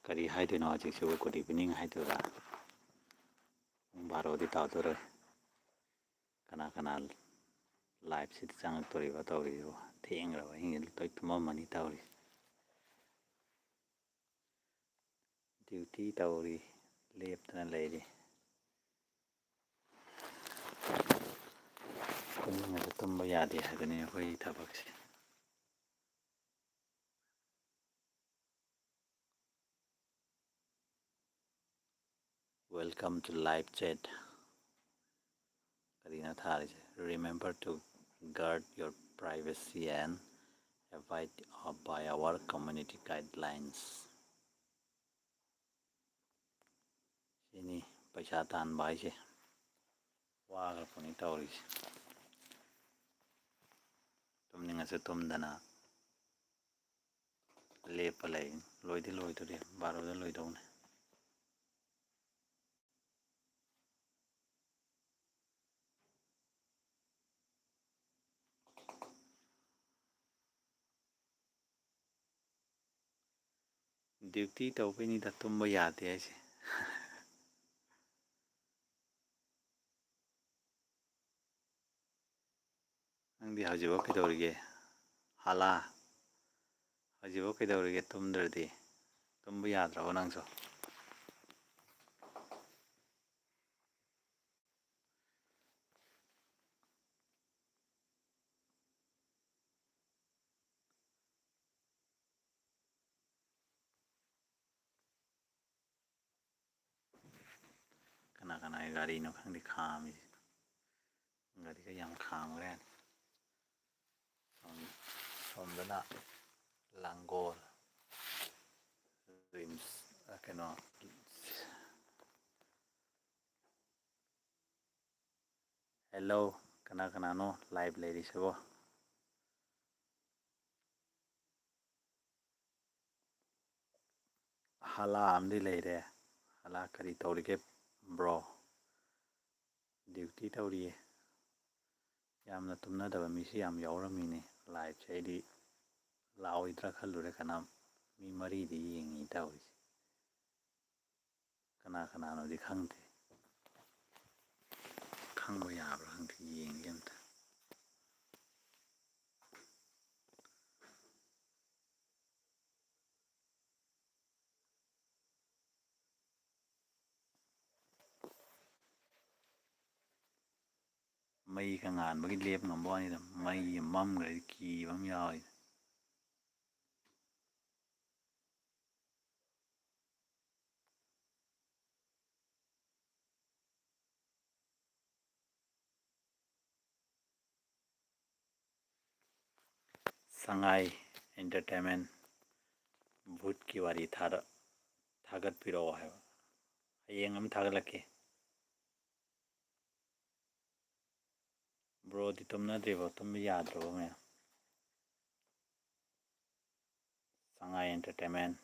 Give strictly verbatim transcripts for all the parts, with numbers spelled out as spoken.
ꯀꯔꯤ ꯍꯥꯏꯗꯣꯏꯅꯣ ꯍꯧꯖꯤꯛꯁꯤꯕꯨ? Good evening ꯍꯥꯏꯗꯣꯏꯔꯥ? ꯄꯨꯡ ꯕꯥꯔꯣꯗꯤ ꯇꯥꯗꯣꯔꯦ꯫ ꯀꯅꯥ ꯀꯅꯥ liveꯁꯤꯗ ꯆꯪꯉꯛꯇꯣꯔꯤꯕ ꯇꯧꯔꯤꯁꯤꯕꯨ? ꯊꯦꯡꯈ꯭ꯔꯕ ꯑꯍꯤꯡꯁꯤ ꯂꯣꯏ ꯇꯨꯝꯃꯝꯃꯅꯤ ꯇꯧꯔꯤ꯫ Duty ꯇꯧꯔꯤ, ꯂꯦꯞꯇꯅ ꯂꯩꯔꯤ꯫ ꯇꯨꯝꯅꯤꯡꯉꯁꯨ ꯇꯨꯝꯕ ꯌꯥꯗꯦ ꯍꯥꯏꯕꯅꯤ ꯑꯩꯈꯣꯏꯒꯤ ꯊꯕꯛꯁꯦ꯫ Welcome to live chat. ꯀꯔꯤꯅꯣ ꯊꯥꯔꯤꯁꯦ? Remember to guard your privacy and abide by our community guidelines. ꯁꯤꯅꯤ ꯄꯩꯁꯥ ꯇꯥꯟꯕ ꯍꯥꯏꯁꯦ꯫ ꯋꯥꯈ꯭ꯔꯄꯣꯠꯅꯤ ꯇꯧꯔꯤꯁꯦ꯫ ꯇꯨꯝꯅꯤꯡꯉꯁꯨ ꯇꯨꯝꯗꯅ ꯂꯦꯞꯄ ꯂꯩ꯫ ꯂꯣꯏꯗꯤ ꯂꯣꯏꯗꯣꯔꯦ, ꯕꯥꯔꯣꯗ ꯂꯣꯏꯗꯧꯅꯦ꯫ Duty ꯇꯧꯕꯩꯅꯤꯗ ꯇꯨꯝꯕ ꯌꯥꯗꯦ ꯍꯥꯏꯁꯦ꯫ ꯅꯪꯗꯤ ꯍꯧꯖꯤꯛꯐꯥꯎ ꯀꯩꯗꯧꯔꯤꯒꯦ? ꯍꯥꯂꯥ, ꯍꯧꯖꯤꯛꯐꯥꯎ ꯀꯩꯗꯧꯔꯤꯒꯦ ꯇꯨꯝꯗ꯭ꯔꯗꯤ? ꯇꯨꯝꯕ ꯌꯥꯗ꯭ꯔꯕꯣ ꯅꯪꯁꯨ? ꯀꯅꯥ ꯀꯅꯥꯒꯤ ꯒꯥꯔꯤꯅꯣ ꯈꯪꯗꯦ ꯈꯥꯝꯃꯤꯁꯦ꯫ ꯒꯥꯔꯤꯒ ꯌꯥꯝ ꯈꯥꯝꯈ꯭ꯔꯦ꯫ ꯁꯣꯝ-, ꯁꯣꯝꯗꯅ ꯂꯥꯡꯒꯣꯜ ꯔꯤꯝꯁ, ꯑ, ꯀꯩꯅꯣ꯫ Hello, ꯀꯅꯥ ꯀꯅꯥꯅꯣ live ꯂꯩꯔꯤꯁꯤꯕꯣ? ꯍꯥꯂꯥ ꯑꯃꯗꯤ ꯂꯩꯔꯦ꯫ ꯍꯥꯂꯥ, ꯀꯔꯤ ꯇꯧꯔꯤꯒꯦ bro? Duty ꯇꯧꯔꯤꯌꯦ꯫ ꯌꯥꯝꯅ ꯇꯨꯝꯅꯗꯕ ꯃꯤꯁꯨ ꯌꯥꯝ ꯌꯥꯎꯔꯝꯃꯤꯅꯦ liveꯁꯦ꯫ ꯑꯩꯗꯤ ꯂꯥꯛꯑꯣꯏꯗ꯭ꯔꯥ ꯈꯜꯂꯨꯔꯦ, ꯀꯅꯥꯝ꯫ ꯃꯤ ꯃꯔꯤꯗꯤ ꯌꯦꯡꯉꯤ ꯇꯧꯔꯤꯁꯦ꯫ ꯀꯅꯥ ꯀꯅꯥꯅꯣꯗꯤ ꯈꯪꯗꯦ꯫ ꯈꯪꯕ ꯌꯥꯕ꯭ꯔꯥ ꯈꯪꯗꯦ, ꯌꯦꯡꯒꯦ ꯑꯝꯇ꯫ ꯃꯩꯒ ꯉꯥꯟꯕꯒꯤ ꯂꯦꯞ ꯉꯝꯕ ꯋꯥꯅꯤꯗ, ꯃꯩ ꯃꯝꯈ꯭ꯔꯗꯤ ꯀꯤꯕ ꯑꯃ ꯌꯥꯎꯋꯤ꯫ ꯁꯉꯥꯏ Entertainment ꯚꯨꯠꯀꯤ ꯋꯥꯔꯤ ꯊꯥꯔ-, ꯊꯥꯒꯠꯄꯤꯔꯛꯑꯣ ꯍꯥꯏꯕ꯫ ꯍꯌꯦꯡ ꯑꯃ ꯊꯥꯒꯠꯂꯛꯀꯦ꯫ ꯕ꯭ꯔꯣꯗꯤ ꯇꯨꯝꯅꯗ꯭ꯔꯤꯕꯣ? ꯇꯨꯝꯕ ꯌꯥꯗ꯭ꯔꯕꯣ ꯃꯌꯥꯝ? ꯁꯉꯥꯏ Entertainment꯫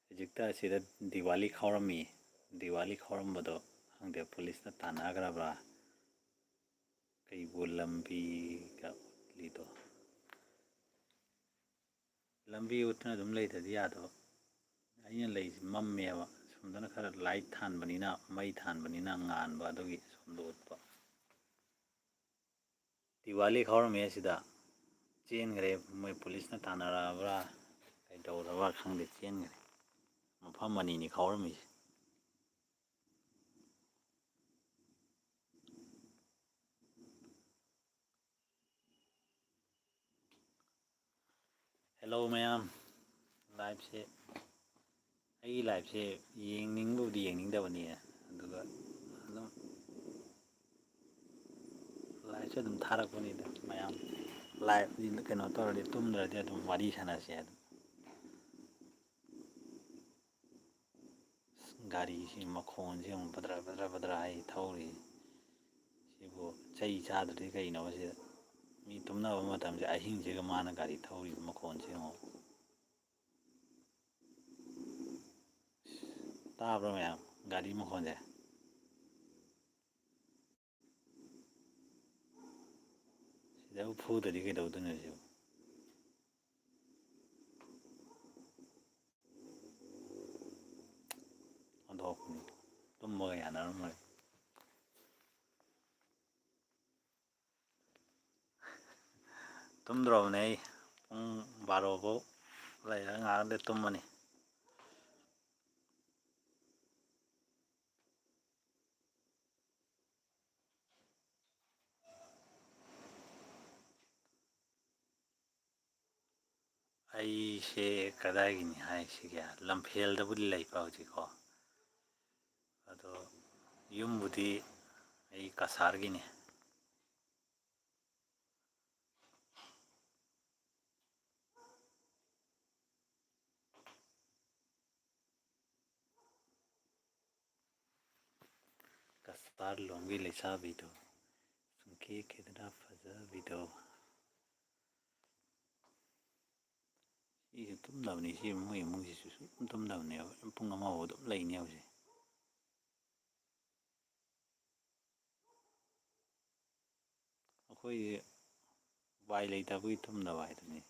ꯍꯧꯖꯤꯛꯇ ꯑꯁꯤꯗ ꯗꯤꯋꯥꯂꯤ ꯈꯥꯎꯔꯝꯃꯤ꯫ ꯗꯤꯋꯥꯂꯤ ꯈꯥꯎꯔꯝꯕꯗꯣ ꯈꯪꯗꯦ, ꯄꯨꯂꯤꯁꯅ ꯇꯥꯟꯅꯈ꯭ꯔꯕ꯭ꯔꯥ? ꯀꯩꯕꯨꯜ ꯂꯝꯕꯤꯒ ꯎꯠꯂꯤꯗꯣ꯫ ꯂꯝꯕꯤ ꯎꯠꯇꯅ ꯑꯗꯨꯝ ꯂꯩꯇ꯭ꯔꯗꯤ ꯌꯥꯗꯕ꯫ ꯑꯩꯅ ꯂꯩꯁꯤ ꯃꯝꯃꯦꯕ꯫ ꯁꯣꯝꯗꯅ ꯈꯔ ꯂꯥꯏꯠ ꯊꯥꯟꯕꯅꯤꯅ, ꯃꯩ ꯊꯥꯟꯕꯅꯤꯅ ꯉꯥꯟꯕ, ꯑꯗꯨꯒꯤ ꯁꯣꯝꯗ ꯎꯠꯄ꯫ ꯗꯤꯋꯥꯂꯤ ꯈꯥꯎꯔꯝꯃꯦ ꯑꯁꯤꯗ꯫ ꯆꯦꯟꯈ꯭ꯔꯦ꯫ ꯃꯣꯏ ꯄꯨꯂꯤꯁꯅ ꯇꯥꯟꯅꯔꯛꯑꯕ꯭ꯔꯥ ꯀꯩꯗꯧꯔꯕ꯭ꯔꯥ ꯈꯪꯗꯦ, ꯆꯦꯟꯈ꯭ꯔꯦ꯫ ꯃꯐꯝ ꯑꯅꯤꯅꯤ ꯈꯥꯎꯔꯝꯃꯤꯁꯦ꯫ ꯍꯦꯜꯂꯣ ꯃꯌꯥꯝ, ꯂꯥꯏꯞꯁꯦ, ꯑꯩꯒꯤ ꯂꯥꯏꯞꯁꯦ ꯌꯦꯡꯅꯤꯡꯕꯕꯨꯗꯤ ꯌꯦꯡꯅꯤꯡꯗꯕꯅꯤ, ꯑꯗꯨꯒ ꯑꯗꯨꯝ ꯂꯥꯏꯞꯁꯦ ꯑꯗꯨꯝ ꯊꯥꯔꯛꯄꯅꯤꯗ ꯃꯌꯥꯝ꯫ ꯂꯥꯏꯞ ꯀꯩꯅꯣ ꯇꯧꯔꯗꯤ, ꯇꯨꯝꯗ꯭ꯔꯗꯤ ꯑꯗꯨꯝ ꯋꯥꯔꯤ ꯁꯥꯟꯅꯁꯦ ꯑꯗꯨꯝ꯫ ꯒꯥꯔꯤꯁꯤ ꯃꯈꯣꯟꯁꯤ ꯑꯃꯨꯛ ꯕꯗ꯭ꯔ ꯕꯗ꯭ꯔ ꯕꯗ꯭ꯔ ꯍꯥꯏ ꯊꯧꯔꯤ꯫ ꯁꯤꯕꯨ ꯆꯩ ꯆꯥꯗ꯭ꯔꯗꯤ ꯀꯩꯅꯣꯕ ꯁꯤꯗ? ꯃꯤ ꯇꯨꯝꯅꯕ ꯃꯇꯝꯁꯦ, ꯑꯍꯤꯡꯁꯤꯒ ꯃꯥꯅ ꯒꯥꯔꯤ ꯊꯧꯔꯤꯕ ꯃꯈꯣꯟꯁꯤ ꯌꯦꯡꯉꯣ꯫ ꯇꯥꯕ꯭ꯔꯣ ꯃꯌꯥꯝ? ꯒꯥꯔꯤ ꯃꯈꯣꯟꯁꯦ꯫ ꯁꯤꯗ ꯐꯨꯗ꯭ꯔꯗꯤ ꯀꯩꯗꯧꯗꯣꯏꯅꯣ ꯁꯤꯕꯨ? ꯑꯣꯟꯊꯣꯛꯄꯅꯤ꯫ ꯇꯨꯝꯕꯒ ꯌꯥꯅꯔꯝꯃꯣꯏ꯫ ꯇꯨꯝꯗ꯭ꯔꯣꯕꯅꯦ ꯑꯩ꯫ ꯄꯨꯡ ꯕꯥꯔꯣ ꯐꯥꯎ ꯂꯩꯔꯒ ꯉꯥꯏꯍꯥꯛ ꯂꯩꯔ ꯇꯨꯝꯃꯅꯤ꯫ ꯑꯩꯁꯦ ꯀꯗꯥꯏꯒꯤꯅꯤ ꯍꯥꯏꯁꯤꯒꯦ? ꯂꯝꯐꯦꯜꯗꯕꯨꯗꯤ ꯂꯩꯕ ꯍꯧꯖꯤꯛꯀꯣ꯫ ꯑꯗꯣ ꯌꯨꯝꯕꯨꯗꯤ ꯑꯩ ꯀꯁꯥꯔꯒꯤꯅꯤ꯫ ꯀꯁꯥꯔ ꯂꯣꯝꯒꯤ ꯂꯩꯁꯥꯕꯤꯗꯣ, ꯁꯨꯝ ꯀꯦ ꯀꯦꯗꯅ ꯐꯖꯕꯤꯗꯣ꯫ ꯁꯤꯁꯨ ꯇꯨꯝꯗꯕꯅꯤ, ꯁꯤ ꯃꯣꯏ ꯏꯃꯨꯡꯁꯤꯁꯨ ꯁꯨꯝ ꯇꯨꯝꯗꯕꯅꯦꯕ꯫ ꯄꯨꯡ ꯑꯃꯐꯥꯎ ꯑꯗꯨꯝ ꯂꯩꯅꯦꯕ ꯁꯤ꯫ ꯑꯩꯈꯣꯏꯗꯤ ꯎꯄꯥꯏ ꯂꯩꯇꯕꯒꯤ ꯇꯨꯝꯗꯕ ꯍꯥꯏꯗꯨꯅꯤ,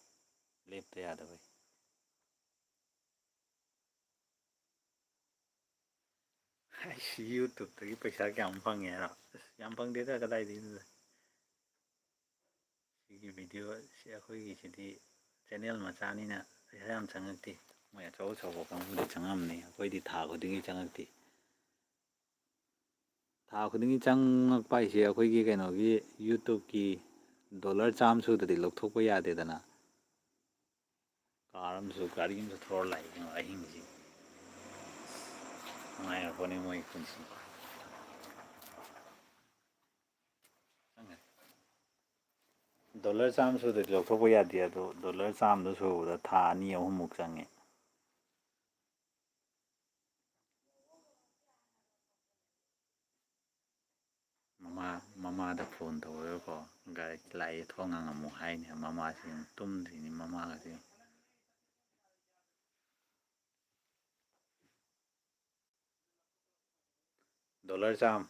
ꯂꯦꯞꯇ ꯌꯥꯗꯕꯒꯤ꯫ ꯑꯩꯁ, YouTube-ꯇꯒꯤ ꯄꯩꯁꯥ ꯀꯌꯥꯝ ꯐꯪꯉꯦ ꯍꯥꯏꯔꯣ? ꯑꯁ, ꯌꯥꯝ ꯐꯪꯗꯦꯗ, ꯀꯗꯥꯏꯗꯒꯤꯅꯣꯗ꯫ ꯁꯤꯒꯤ video ꯁꯤ, ꯑꯩꯈꯣꯏꯒꯤꯁꯤꯗꯤ channel ꯃꯆꯥꯅꯤꯅ ꯄꯩꯁꯥ ꯌꯥꯝ ꯆꯪꯉꯛꯇꯦ꯫ ꯃꯣꯏ ꯑꯆꯧ ꯑꯆꯧꯕ ꯀꯥꯡꯕꯨꯗꯤ ꯆꯪꯉꯝꯅꯤ, ꯑꯩꯈꯣꯏꯗꯤ ꯊꯥ ꯈꯨꯗꯤꯡꯒꯤ ꯆꯪꯉꯛꯇꯦ꯫ ꯊꯥ ꯈꯨꯗꯤꯡꯒꯤ ꯆꯪꯉꯛꯄ ꯍꯥꯏꯁꯦ ꯑꯩꯈꯣꯏꯒꯤ ꯀꯩꯅꯣꯒꯤ YouTube-ꯀꯤ dollar ꯆꯥꯝꯃ ꯁꯨꯗ꯭ꯔꯗꯤ ꯂꯧꯊꯣꯛꯄ ꯌꯥꯗꯦꯗꯅ꯫ Car ꯑꯃꯁꯨ, ꯒꯥꯔꯤ ꯑꯃꯁꯨ ꯊꯧꯔ ꯂꯥꯛꯏ ꯀꯩꯅꯣ ꯑꯍꯤꯡꯁꯤ꯫ ꯅꯨꯡꯉꯥꯏꯔꯛꯄꯅꯤ ꯃꯣꯏ ꯄꯨꯟꯁꯤ꯫ Dollar ꯆꯥꯝꯃ ꯁꯨꯗ꯭ꯔꯗꯤ ꯂꯧꯊꯣꯛꯄ ꯌꯥꯗꯦ, ꯑꯗꯣ dollar ꯆꯥꯝꯃꯗꯣ ꯁꯨꯕꯗ ꯊꯥ ꯑꯅꯤ ꯑꯍꯨꯝꯃꯨꯛ ꯆꯪꯉꯦ꯫ ꯃꯃꯥ, ꯃꯃꯥꯗ phone ꯇꯧꯔꯒꯀꯣ, ꯒꯥꯔꯤ ꯂꯥꯛꯑꯦ, ꯊꯣꯡ ꯍꯥꯡꯉꯝꯃꯨ ꯍꯥꯏꯅꯦ꯫ ꯃꯃꯥꯁꯤ ꯌꯦꯡꯉꯨ, ꯇꯨꯝꯗ꯭ꯔꯤꯅꯤ ꯃꯃꯥꯒꯁꯦ ꯌꯦꯡꯉꯨ꯫ ꯗꯣꯂꯔ ꯆꯥꯝꯃ꯫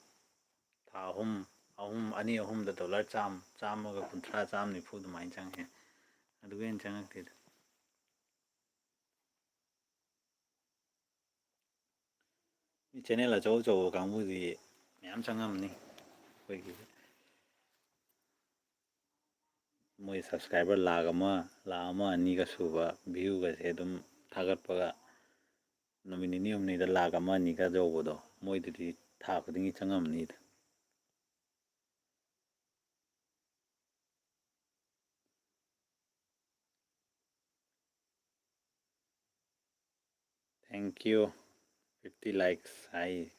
ꯊꯥ ꯑꯍꯨꯝ, ꯑꯍꯨꯝ, ꯑꯅꯤ ꯑꯍꯨꯝꯗ ꯗꯣꯂꯔ ꯆꯥꯝꯃ, ꯆꯥꯝꯃꯒ ꯀꯨꯟꯊ꯭ꯔꯥ, ꯆꯥꯝꯃ ꯅꯤꯐꯨ ꯑꯗꯨꯃꯥꯏꯅ ꯆꯪꯉꯦ꯫ ꯑꯗꯨꯒ ꯍꯦꯟꯅ ꯆꯪꯉꯛꯇꯦꯗ꯫ ꯃꯤ ꯆꯦꯅꯦꯜ ꯑꯆꯧ ꯑꯆꯧꯕ ꯀꯥꯡꯕꯨꯗꯤ ꯃꯌꯥꯝ ꯆꯪꯉꯝꯅꯤ꯫ ꯑꯩꯈꯣꯏꯒꯤ ꯃꯣꯏ ꯁꯕꯁꯀ꯭ꯔꯥꯏꯕꯔ ꯂꯥꯈ ꯑꯃ, ꯂꯥꯈ ꯑꯃ ꯑꯅꯤꯒ ꯁꯨꯕ, ꯚ꯭ꯌꯨꯒꯁꯦ ꯑꯗꯨꯝ ꯊꯥꯒꯠꯄꯒ ꯅꯨꯃꯤꯠ ꯅꯤꯅꯤ ꯍꯨꯝꯅꯤꯗ ꯂꯥꯈ ꯑꯃ ꯑꯅꯤꯒ ꯌꯧꯕꯗꯣ, ꯃꯣꯏꯗꯨꯗꯤ ꯊꯥ ꯈꯨꯗꯤꯡꯒꯤ ꯆꯪꯉꯝꯅꯤꯗ꯫ Thank you. Fifty likes. Hi.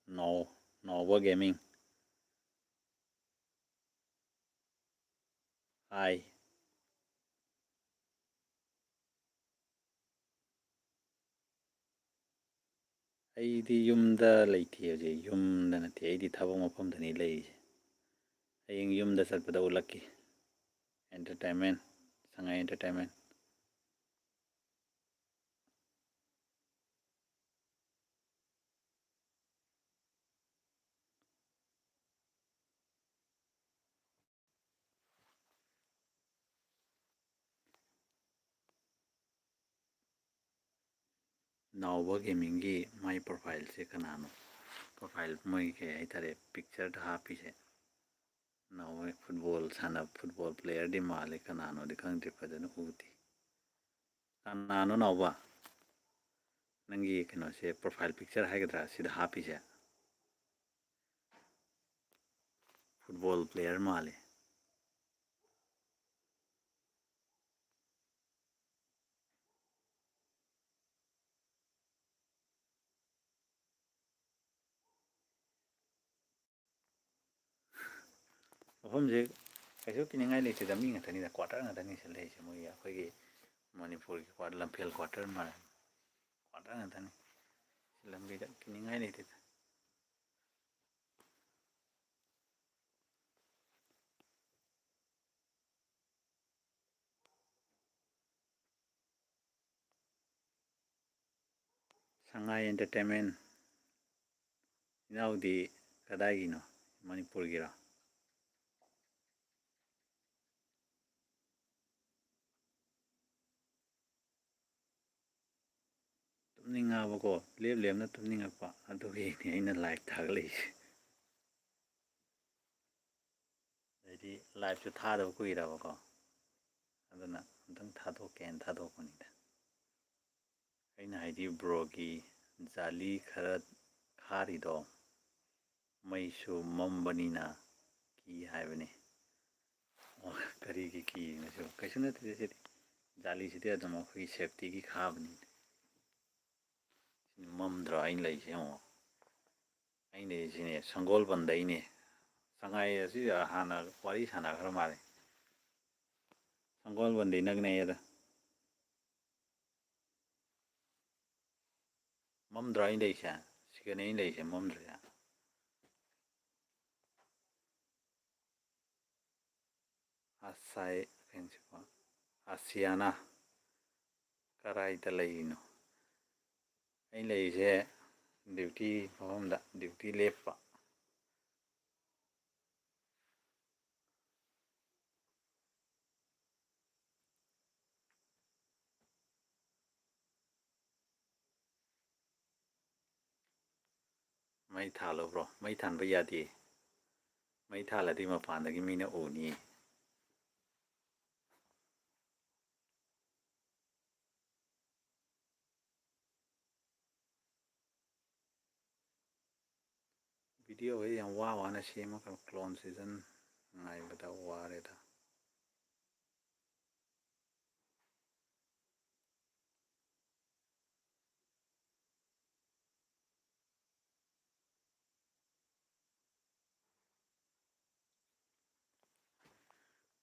No, Nova Gaming. Hi. ꯑꯩꯗꯤ ꯌꯨꯝꯗ ꯂꯩꯇꯦ ꯍꯧꯖꯤꯛ, ꯌꯨꯝꯗ ꯅꯠꯇꯦ, ꯑꯩꯗꯤ ꯊꯕꯛ ꯃꯐꯝꯗꯅꯤ ꯂꯩꯔꯤꯁꯦ꯫ ꯍꯌꯦꯡ ꯌꯨꯝꯗ ꯆꯠꯄꯗ ꯎꯠꯂꯛꯀꯦ꯫ Entertainment, ꯁꯉꯥꯏ Entertainment꯫ ꯅꯥꯎꯕ ꯒꯦꯃꯤꯡꯒꯤ ꯃꯥꯏ ꯄ꯭ꯔꯣꯐꯥꯏꯜꯁꯦ ꯀꯅꯥꯅꯣ? ꯄ꯭ꯔꯣꯐꯥꯏꯜ ꯃꯣꯏ ꯀꯩ ꯍꯥꯏꯇꯥꯔꯦ, ꯄꯤꯛꯆꯔꯗ ꯍꯥꯞꯄꯤꯁꯦ꯫ ꯅꯥꯎꯕ ꯐꯨꯠꯕꯣꯜ ꯁꯥꯟꯅ-, ꯐꯨꯠꯕꯣꯜ ꯄ꯭ꯂꯦꯌꯔꯗꯤ ꯃꯥꯜꯂꯦ, ꯀꯅꯥꯅꯣꯗꯤ ꯈꯪꯗ꯭ꯔꯦ, ꯐꯖꯅ ꯎꯗꯦ꯫ ꯀꯅꯥꯅꯣ ꯅꯥꯎꯕ? ꯅꯪꯒꯤ ꯀꯩꯅꯣꯁꯦ, ꯄ꯭ꯔꯣꯐꯥꯏꯜ ꯄꯤꯛꯆꯔ ꯍꯥꯏꯒꯗ꯭ꯔꯥ, ꯁꯤꯗ ꯍꯥꯞꯄꯤꯁꯦ? ꯐꯨꯠꯕꯣꯜ ꯄ꯭ꯂꯦꯌꯔ ꯃꯥꯜꯂꯦ꯫ ꯃꯐꯝꯁꯦ ꯀꯩꯁꯨ ꯀꯤꯅꯤꯡꯉꯥꯏ ꯂꯩꯇꯦꯗ, ꯃꯤ ꯉꯥꯛꯇꯅꯤꯗ, ꯀ꯭ꯋꯥꯇꯔ ꯉꯥꯛꯇꯅꯤ ꯁꯤ ꯂꯩꯔꯤꯁꯦ꯫ ꯃꯣꯏꯒꯤ, ꯑꯩꯈꯣꯏꯒꯤ ꯃꯅꯤꯄꯨꯔꯒꯤ ꯀ꯭ꯋꯥ-, ꯂꯝꯐꯦꯜ ꯀ꯭ꯋꯥꯇꯔ ꯃꯥꯜꯂꯦ, ꯀ꯭ꯋꯥꯇꯔ ꯉꯥꯛꯇꯅꯤ꯫ ꯂꯝꯕꯤꯗ ꯀꯤꯅꯤꯡꯉꯥꯏ ꯂꯩꯇꯦꯗ꯫ ꯁꯉꯥꯏ Entertainment, ꯏꯅꯥꯎꯗꯤ ꯀꯗꯥꯏꯒꯤꯅꯣ? ꯃꯅꯤꯄꯨꯔꯒꯤꯔꯣ? ꯇꯨꯝꯅꯤꯡꯉꯛꯑꯕꯀꯣ, ꯂꯦꯞ ꯂꯦꯞꯅ ꯇꯨꯝꯅꯤꯡꯉꯛꯄ, ꯑꯗꯨꯒꯤꯅꯤ ꯑꯩꯅ live ꯊꯥꯒꯠꯂꯛꯏꯁꯦ꯫ ꯑꯗꯩꯗꯤ liveꯁꯨ ꯊꯥꯗꯕ ꯀꯨꯏꯔꯕꯀꯣ, ꯑꯗꯨꯅ ꯑꯝꯇꯪ ꯊꯥꯗꯣꯛꯀꯦꯅ ꯊꯥꯗꯣꯛꯄꯅꯤꯗ꯫ ꯑꯩꯅ ꯍꯥꯏꯗꯤ broꯒꯤ ꯖꯥꯂꯤ ꯈꯔ ꯈꯥꯔꯤꯗꯣ, ꯃꯩꯁꯨ ꯃꯝꯕꯅꯤꯅ ꯀꯤ ꯍꯥꯏꯕꯅꯤ꯫ ꯑꯣ, ꯀꯔꯤꯒꯤ ꯀꯤꯔꯤꯅꯣ ꯁꯤꯕꯨ? ꯀꯩꯁꯨ ꯅꯠꯇꯦꯗ ꯁꯤꯗꯤ꯫ ꯖꯥꯂꯤꯁꯤꯗꯤ ꯑꯗꯨꯝ ꯑꯩꯈꯣꯏꯒꯤ safetyꯒꯤ ꯈꯥꯕꯅꯤ꯫ ꯁꯤ ꯃꯝꯗ꯭ꯔꯣ ꯑꯩꯅ ꯂꯩꯁꯦ ꯌꯦꯡꯉꯣ꯫ ꯑꯩꯅ ꯂꯩꯁꯤꯅꯦ ꯁꯪꯒꯣꯜꯕꯟꯗꯩꯅꯦ꯫ ꯁꯉꯥꯏ ꯑꯁꯤ ꯍꯥꯟꯅ ꯋꯥꯔꯤ ꯁꯥꯟꯅꯈ꯭ꯔ ꯃꯥꯜꯂꯦ꯫ ꯁꯪꯒꯣꯜꯕꯟꯗꯩ ꯅꯛꯅꯩꯌꯦꯗ꯫ ꯃꯝꯗ꯭ꯔꯣ ꯑꯩꯅ ꯂꯩꯁꯦ? ꯁꯤꯒꯅꯦ ꯑꯩꯅ ꯂꯩꯁꯦ ꯃꯝꯗ꯭ꯔꯤꯁꯦ꯫ ꯑꯁꯥꯏ ꯀꯩꯅꯣꯁꯤꯕꯣ? ꯑꯁꯤꯌꯥꯅꯥ ꯀꯔꯥꯏꯗ ꯂꯩꯔꯤꯅꯣ? ꯑꯩꯅ ꯂꯩꯔꯤꯁꯦ duty ꯃꯐꯝꯗ, duty ꯂꯦꯞꯄ꯫ ꯃꯩ ꯊꯥꯜꯂꯨ bro꯫ ꯃꯩ ꯊꯥꯟꯕ ꯌꯥꯗꯦ꯫ ꯃꯩ ꯊꯥꯜꯂꯗꯤ ꯃꯄꯥꯟꯗꯒꯤ ꯃꯤꯅ ꯎꯅꯤ꯫ Videoꯁꯤ ꯌꯥꯝ ꯋꯥ ꯋꯥꯅ ꯁꯦꯝꯃꯒ clone season ꯉꯥꯏꯕꯗ ꯋꯥꯔꯦꯗ꯫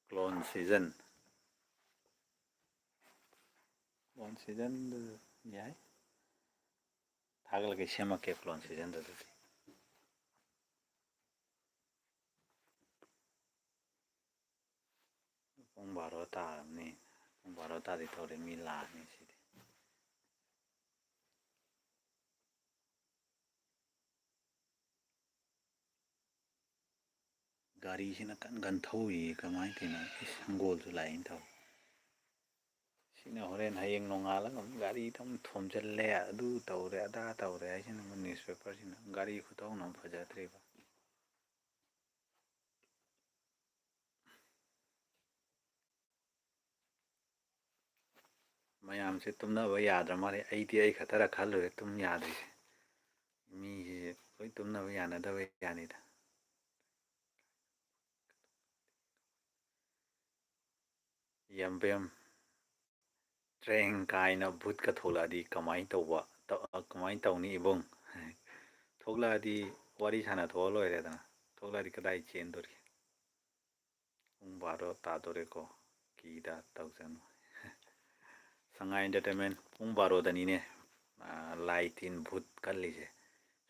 Clone season꯫ Clone seasonꯗꯨ ꯌꯥꯏ꯫ ꯊꯥꯒꯠꯂꯒ ꯁꯦꯝꯃꯛꯀꯦ clone seasonꯗꯨ ꯑꯗꯨꯗꯤ꯫ ꯄꯨꯡ ꯕꯥꯔꯣ ꯇꯥꯔꯕꯅꯤ꯫ ꯄꯨꯡ ꯕꯥꯔꯣ ꯇꯥꯗꯤ ꯇꯧꯔꯦ, ꯃꯤ ꯂꯥꯛꯑꯅꯤ ꯁꯤꯗꯤ꯫ ꯒꯥꯔꯤꯁꯤꯅ ꯀꯟ ꯀꯟ ꯊꯧꯔꯤꯌꯦ, ꯀꯃꯥꯏꯅ ꯇꯧꯔꯤꯅꯣ? ꯏꯁ, ꯁꯪꯒꯣꯜꯁꯨ ꯂꯥꯛꯑꯦꯅ ꯇꯧꯔꯤ꯫ ꯁꯤꯅ ꯍꯣꯔꯦꯟ ꯍꯌꯦꯡ ꯅꯣꯡꯉꯥꯜꯂꯒ ꯑꯃꯨꯛ ꯒꯥꯔꯤꯗ ꯑꯃꯨꯛ ꯊꯣꯝꯖꯤꯜꯂꯦ, ꯑꯗꯨ ꯇꯧꯔꯦ, ꯑꯗꯥ ꯇꯧꯔꯦ ꯍꯥꯏꯁꯤꯅ ꯑꯃꯨꯛ ꯅ꯭ꯌꯨꯁꯄꯦꯄꯔꯁꯤꯅ꯫ ꯒꯥꯔꯤ ꯈꯨꯊꯧꯅ ꯑꯃꯨꯛ ꯐꯖꯗ꯭ꯔꯤꯕ꯫ ꯃꯌꯥꯝꯁꯦ ꯇꯨꯝꯅꯕ ꯌꯥꯗ꯭ꯔ ꯃꯥꯜꯂꯦ꯫ ꯑꯩꯗꯤ ꯑꯩ ꯈꯛꯇꯔ ꯈꯜꯂꯨꯔꯦ ꯇꯨꯝ ꯌꯥꯗ꯭ꯔꯤꯁꯦ꯫ ꯃꯤꯁꯦ ꯂꯣꯏ ꯇꯨꯝꯅꯕ ꯌꯥꯅꯗꯕ ꯌꯥꯅꯤꯗ꯫ ꯌꯥꯝꯕꯦꯝ, ꯇ꯭ꯔꯦꯡ ꯀꯥꯏꯅ ꯚꯨꯠꯀ ꯊꯣꯛꯂꯛꯑꯗꯤ ꯀꯃꯥꯏꯅ ꯇꯧꯕ, ꯇ-, ꯀꯃꯥꯏꯅ ꯇꯧꯅꯤ ꯏꯕꯨꯡ? ꯊꯣꯛꯂꯛꯑꯗꯤ ꯋꯥꯔꯤ ꯁꯥꯟꯅꯊꯣꯛꯑ ꯂꯣꯏꯔꯦꯗꯅ꯫ ꯊꯣꯛꯂꯛꯑꯗꯤ ꯀꯗꯥꯏ ꯆꯦꯟꯗꯣꯔꯤ? ꯄꯨꯡ ꯕꯥꯔꯣ ꯇꯥꯗꯣꯔꯦꯀꯣ, ꯀꯤꯗ ꯇꯧꯖꯅꯨ꯫ ꯁꯉꯥꯏ Entertainment ꯄꯨꯡ ꯕꯥꯔꯣꯗꯅꯤꯅꯦ, ꯑꯥ, ꯂꯥꯏ ꯇꯤꯟ ꯚꯨꯠ ꯀꯜꯂꯤꯁꯦ꯫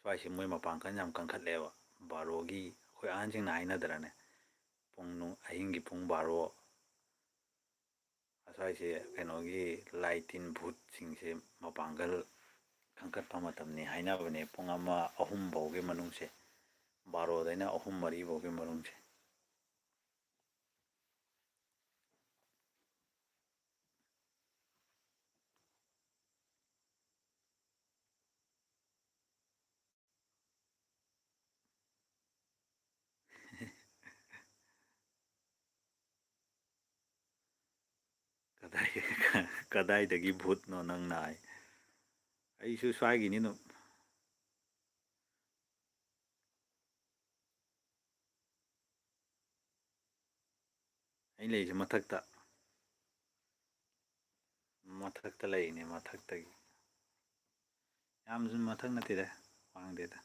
ꯁ꯭ꯋꯥꯏꯁꯦ ꯃꯣꯏ ꯃꯄꯥꯡꯒꯜ ꯌꯥꯝ ꯀꯟꯈꯠꯂꯦꯕ꯫ ꯕꯥꯔꯣꯒꯤ ꯑꯩꯈꯣꯏ ꯑꯍꯟꯁꯤꯡꯅ ꯍꯥꯏꯅꯗ꯭ꯔꯅꯦ, ꯄꯨꯡ ꯅꯨꯡ-, ꯑꯍꯤꯡꯒꯤ ꯄꯨꯡ ꯕꯥꯔꯣ ꯑꯁ꯭ꯋꯥꯏꯁꯦ ꯀꯩꯅꯣꯒꯤ ꯂꯥꯏ ꯇꯤꯟ ꯚꯨꯠꯁꯤꯡꯁꯦ ꯃꯄꯥꯡꯒꯜ ꯀꯟꯈꯠꯄ ꯃꯇꯝꯅꯤ ꯍꯥꯏꯅꯕꯅꯦ꯫ ꯄꯨꯡ ꯑꯃ, ꯑꯍꯨꯝ ꯐꯥꯎꯒꯤ ꯃꯅꯨꯡꯁꯦ, ꯕꯥꯔꯣꯗꯩꯅ ꯑꯍꯨꯝ, ꯃꯔꯤ ꯐꯥꯎꯒꯤ ꯃꯅꯨꯡꯁꯦ꯫ ꯀꯗꯥꯏ-, ꯀꯗꯥꯏꯗꯒꯤ ꯚꯨꯠꯅꯣ ꯅꯪꯅ ꯍꯥꯏ? ꯑꯩꯁꯨ ꯁ꯭ꯋꯥꯏꯒꯤꯅꯤ ꯑꯗꯨꯝ꯫ ꯑꯩ ꯂꯩꯔꯤꯁꯦ ꯃꯊꯛꯇ, ꯃꯊꯛꯇ ꯂꯩꯔꯤꯅꯦ, ꯃꯊꯛꯇꯒꯤ꯫ ꯌꯥꯝꯁꯨ ꯃꯊꯛ ꯅꯠꯇꯦꯗ, ꯋꯥꯡꯗꯦꯗ꯫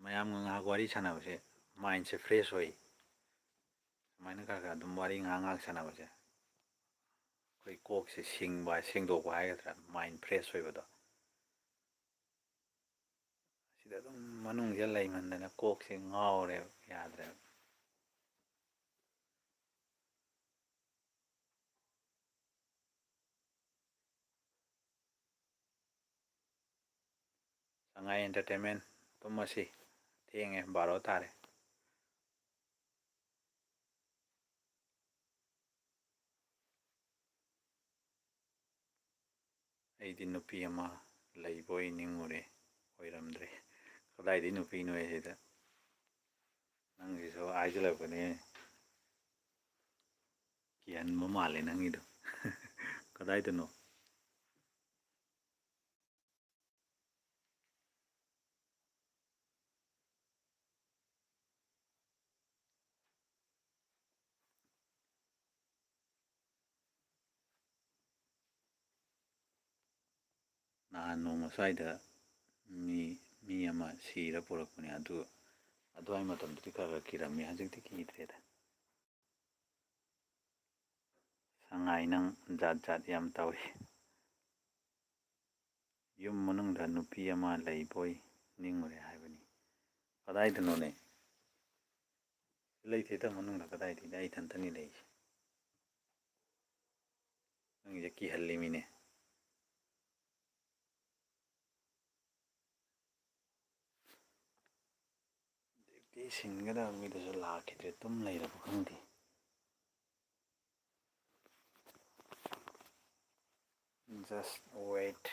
ꯃꯌꯥꯝꯒ ꯉꯥꯏꯍꯥꯛ ꯋꯥꯔꯤ ꯁꯥꯟꯅꯕꯁꯦ mindꯁꯦ fresh ꯑꯣꯏ꯫ ꯁꯨꯃꯥꯏꯅ ꯈꯔ ꯈꯔ ꯑꯗꯨꯝ ꯋꯥꯔꯤ ꯉꯥꯏꯍꯥꯛ ꯉꯥꯏꯍꯥꯛ ꯁꯥꯟꯅꯕꯁꯦ ꯑꯩꯈꯣꯏ ꯀꯣꯛꯁꯦ ꯁꯤꯡꯕ, ꯁꯦꯡꯗꯣꯛꯄ ꯍꯥꯏꯒꯗ꯭ꯔꯥ, mind fresh ꯑꯣꯏꯕꯗꯣ꯫ ꯁꯤꯗ ꯑꯗꯨꯝ ꯃꯅꯨꯡꯁꯤꯗ ꯂꯩꯃꯟꯗꯅ ꯀꯣꯛꯁꯦ ꯉꯥꯎꯔꯦꯕ, ꯌꯥꯗ꯭ꯔꯦꯕ꯫ ꯁꯉꯥꯏ Entertainment꯫ ꯇꯨꯝꯃꯁꯤ, ꯊꯦꯡꯉꯦ, ꯕꯥꯔꯣ ꯇꯥꯔꯦ꯫ ꯑꯩꯗꯤ ꯅꯨꯄꯤ ꯑꯃ ꯂꯩꯕꯣꯏ ꯅꯤꯡꯉꯨꯔꯦ, ꯑꯣꯏꯔꯝꯗ꯭ꯔꯦ꯫ ꯀꯗꯥꯏꯗꯩ ꯅꯨꯄꯤꯅꯣ ꯁꯤꯗ? ꯅꯪꯁꯤꯁꯨ ꯍꯥꯏꯖꯤꯜꯂꯛꯄꯅꯦ꯫ ꯀꯤꯍꯟꯕ ꯃꯥꯜꯂꯦ ꯅꯪꯒꯤꯗꯣ꯫ ꯀꯗꯥꯏꯗꯅꯣ? ꯅꯍꯥꯟ ꯅꯣꯡꯃ ꯁ꯭ꯋꯥꯏꯗ ꯃꯤ, ꯃꯤ ꯑꯃ ꯁꯤꯔ ꯄꯨꯔꯛꯄꯅꯦ꯫ ꯑꯗꯨ, ꯑꯗꯨꯋꯥꯏ ꯃꯇꯝꯗꯨꯗꯤ ꯈꯔ ꯈꯔ ꯀꯤꯔꯝꯃꯤ, ꯍꯧꯖꯤꯛꯇꯤ ꯀꯤꯗ꯭ꯔꯦꯗ꯫ ꯁꯉꯥꯏ, ꯅꯪ ꯖꯥꯠ ꯖꯥꯠ ꯌꯥꯝ ꯇꯧꯏ꯫ ꯌꯨꯝ ꯃꯅꯨꯡꯗ ꯅꯨꯄꯤ ꯑꯃ ꯂꯩꯕꯣꯏ ꯅꯤꯡꯉꯨꯔꯦ ꯍꯥꯏꯕꯅꯤ꯫ ꯀꯗꯥꯏꯗꯅꯣꯅꯦ? ꯂꯩꯇꯦꯗ ꯃꯅꯨꯡꯗ, ꯀꯗꯥꯏꯗꯒꯤ? ꯑꯩ ꯏꯊꯟꯇꯅꯤ ꯂꯩꯔꯤꯁꯦ꯫ ꯅꯪꯒꯤꯁꯦ ꯀꯤꯍꯜꯂꯤꯃꯤꯅꯦ꯫ ꯗ꯭ꯌꯨꯇꯤ ꯁꯤꯟꯒꯗꯕ ꯃꯤꯗꯨꯁꯨ ꯂꯥꯛꯈꯤꯗ꯭ꯔꯦ, ꯇꯨꯝ ꯂꯩꯔꯕ ꯈꯪꯗꯦ꯫ Just wait.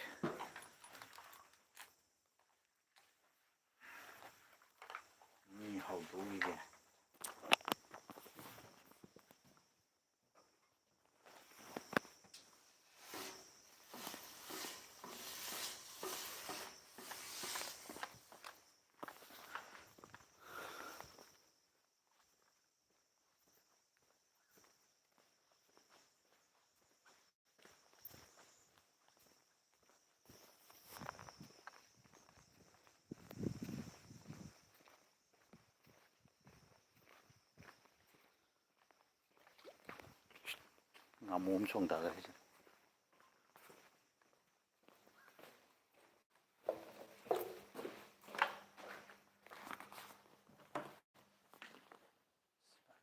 ꯃꯤ ꯍꯧꯗꯣꯛꯈꯤꯒꯦ꯫ ꯉꯥꯃꯨ ꯑꯃ ꯆꯣꯡꯊꯈ꯭ꯔꯦ ꯁꯤꯗ꯫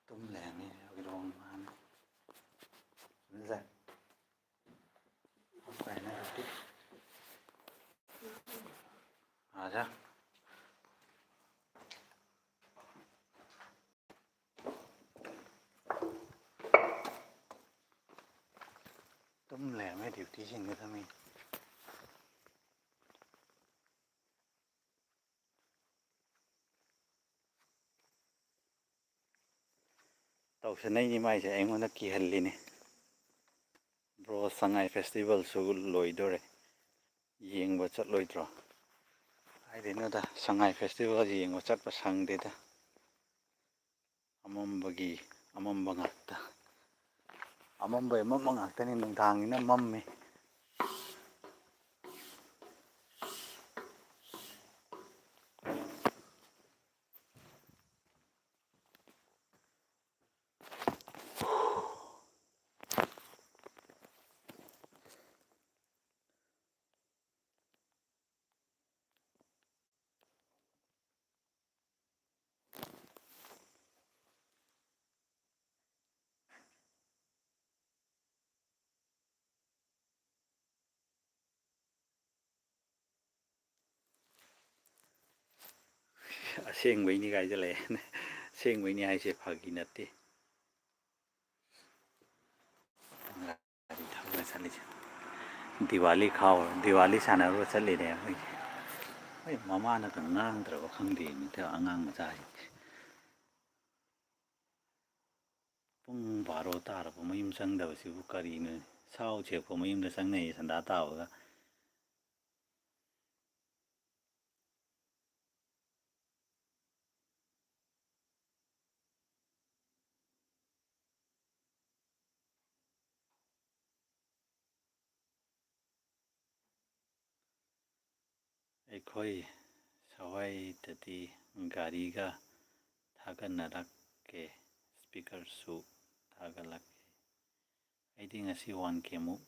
ꯇꯨꯝ ꯂꯩꯔꯝꯃꯦ ꯍꯧꯖꯤꯛ ꯃꯥꯅ꯫ ꯆꯨꯝꯖꯥꯠ꯫ ꯀꯥꯏꯅ ꯍꯧꯖꯤꯛ꯫ ꯃꯥꯁꯦ ꯇꯨꯝ ꯂꯩꯔꯝꯃꯦ ꯗ꯭ꯌꯨꯇꯤꯁꯤꯡꯗꯨꯗ ꯃꯤ꯫ ꯇꯧꯁꯟꯅꯩꯅꯤ ꯃꯥꯏꯁꯦ, ꯑꯩꯉꯣꯟꯗ ꯀꯤꯍꯜꯂꯤꯅꯤ꯫ ꯕ꯭ꯔꯣ, ꯁꯉꯥꯏ ꯐꯦꯁꯇꯤꯚꯦꯜꯁꯨ ꯂꯣꯏꯗꯣꯔꯦ, ꯌꯦꯡꯕ ꯆꯠꯂꯣꯏꯗ꯭ꯔꯣ? ꯍꯥꯏꯗꯩꯅꯣꯗ, ꯁꯉꯥꯏ ꯐꯦꯁꯇꯤꯚꯦꯜ ꯌꯦꯡꯕ ꯆꯠꯄ ꯁꯪꯗꯦꯗ꯫ ꯑꯃꯝꯕꯒꯤ ꯑꯃꯝꯕ ꯉꯥꯛꯇ, ꯑꯃꯝꯕꯒꯤ ꯑꯃꯝꯕ ꯉꯥꯛꯇꯅꯤ꯫ ꯅꯨꯡꯗꯥꯡꯅꯤꯅ ꯃꯝꯃꯤ꯫ ꯑꯁꯦꯡꯕꯩꯅꯤ ꯀꯥꯏꯁꯤꯜꯂꯛꯑꯦ꯫ ꯑꯁꯦꯡꯕꯩꯅꯤ ꯍꯥꯏꯁꯦ, ꯐꯥꯒꯤ ꯅꯠꯇꯦ꯫ ꯒꯥꯔꯤ ꯊꯧꯔ ꯆꯠꯂꯤꯁꯦ꯫ ꯗꯤꯋꯥꯂꯤ ꯈꯥꯎꯔ, ꯗꯤꯋꯥꯂꯤ ꯁꯥꯟꯅꯔꯨꯔ ꯆꯠꯂꯤꯅꯦ ꯑꯩꯈꯣꯏꯁꯦ꯫ ꯑꯩ ꯃꯃꯥꯅꯒ ꯉꯥꯡꯗ꯭ꯔꯕ ꯈꯪꯗꯦ, ꯃꯤꯇ ꯑꯉꯥꯡ ꯃꯆꯥꯁꯤꯡꯁꯦ꯫ ꯄꯨꯡ ꯕꯥꯔꯣ ꯇꯥꯔꯕ ꯃꯌꯨꯝ ꯆꯪꯗꯕꯁꯤꯕꯨ ꯀꯔꯤꯅꯣ? ꯁꯥꯎ ꯆꯦꯛꯄ ꯃꯌꯨꯝꯗ ꯆꯪꯅꯩꯌꯦ ꯁꯟꯗꯥ ꯇꯥꯕꯒ꯫ ꯑꯩꯈꯣꯏ ꯁꯋꯥꯏꯗꯗꯤ ꯒꯥꯔꯤꯒ ꯊꯥꯒꯠꯅꯔꯛꯀꯦ, ꯁ꯭ꯄꯤꯀꯔꯁꯨ ꯊꯥꯒꯠꯂꯛꯀꯦ꯫ ꯑꯩꯗꯤ ꯉꯁꯤ ꯋꯥꯟ ꯀꯦ ꯃꯨꯛ,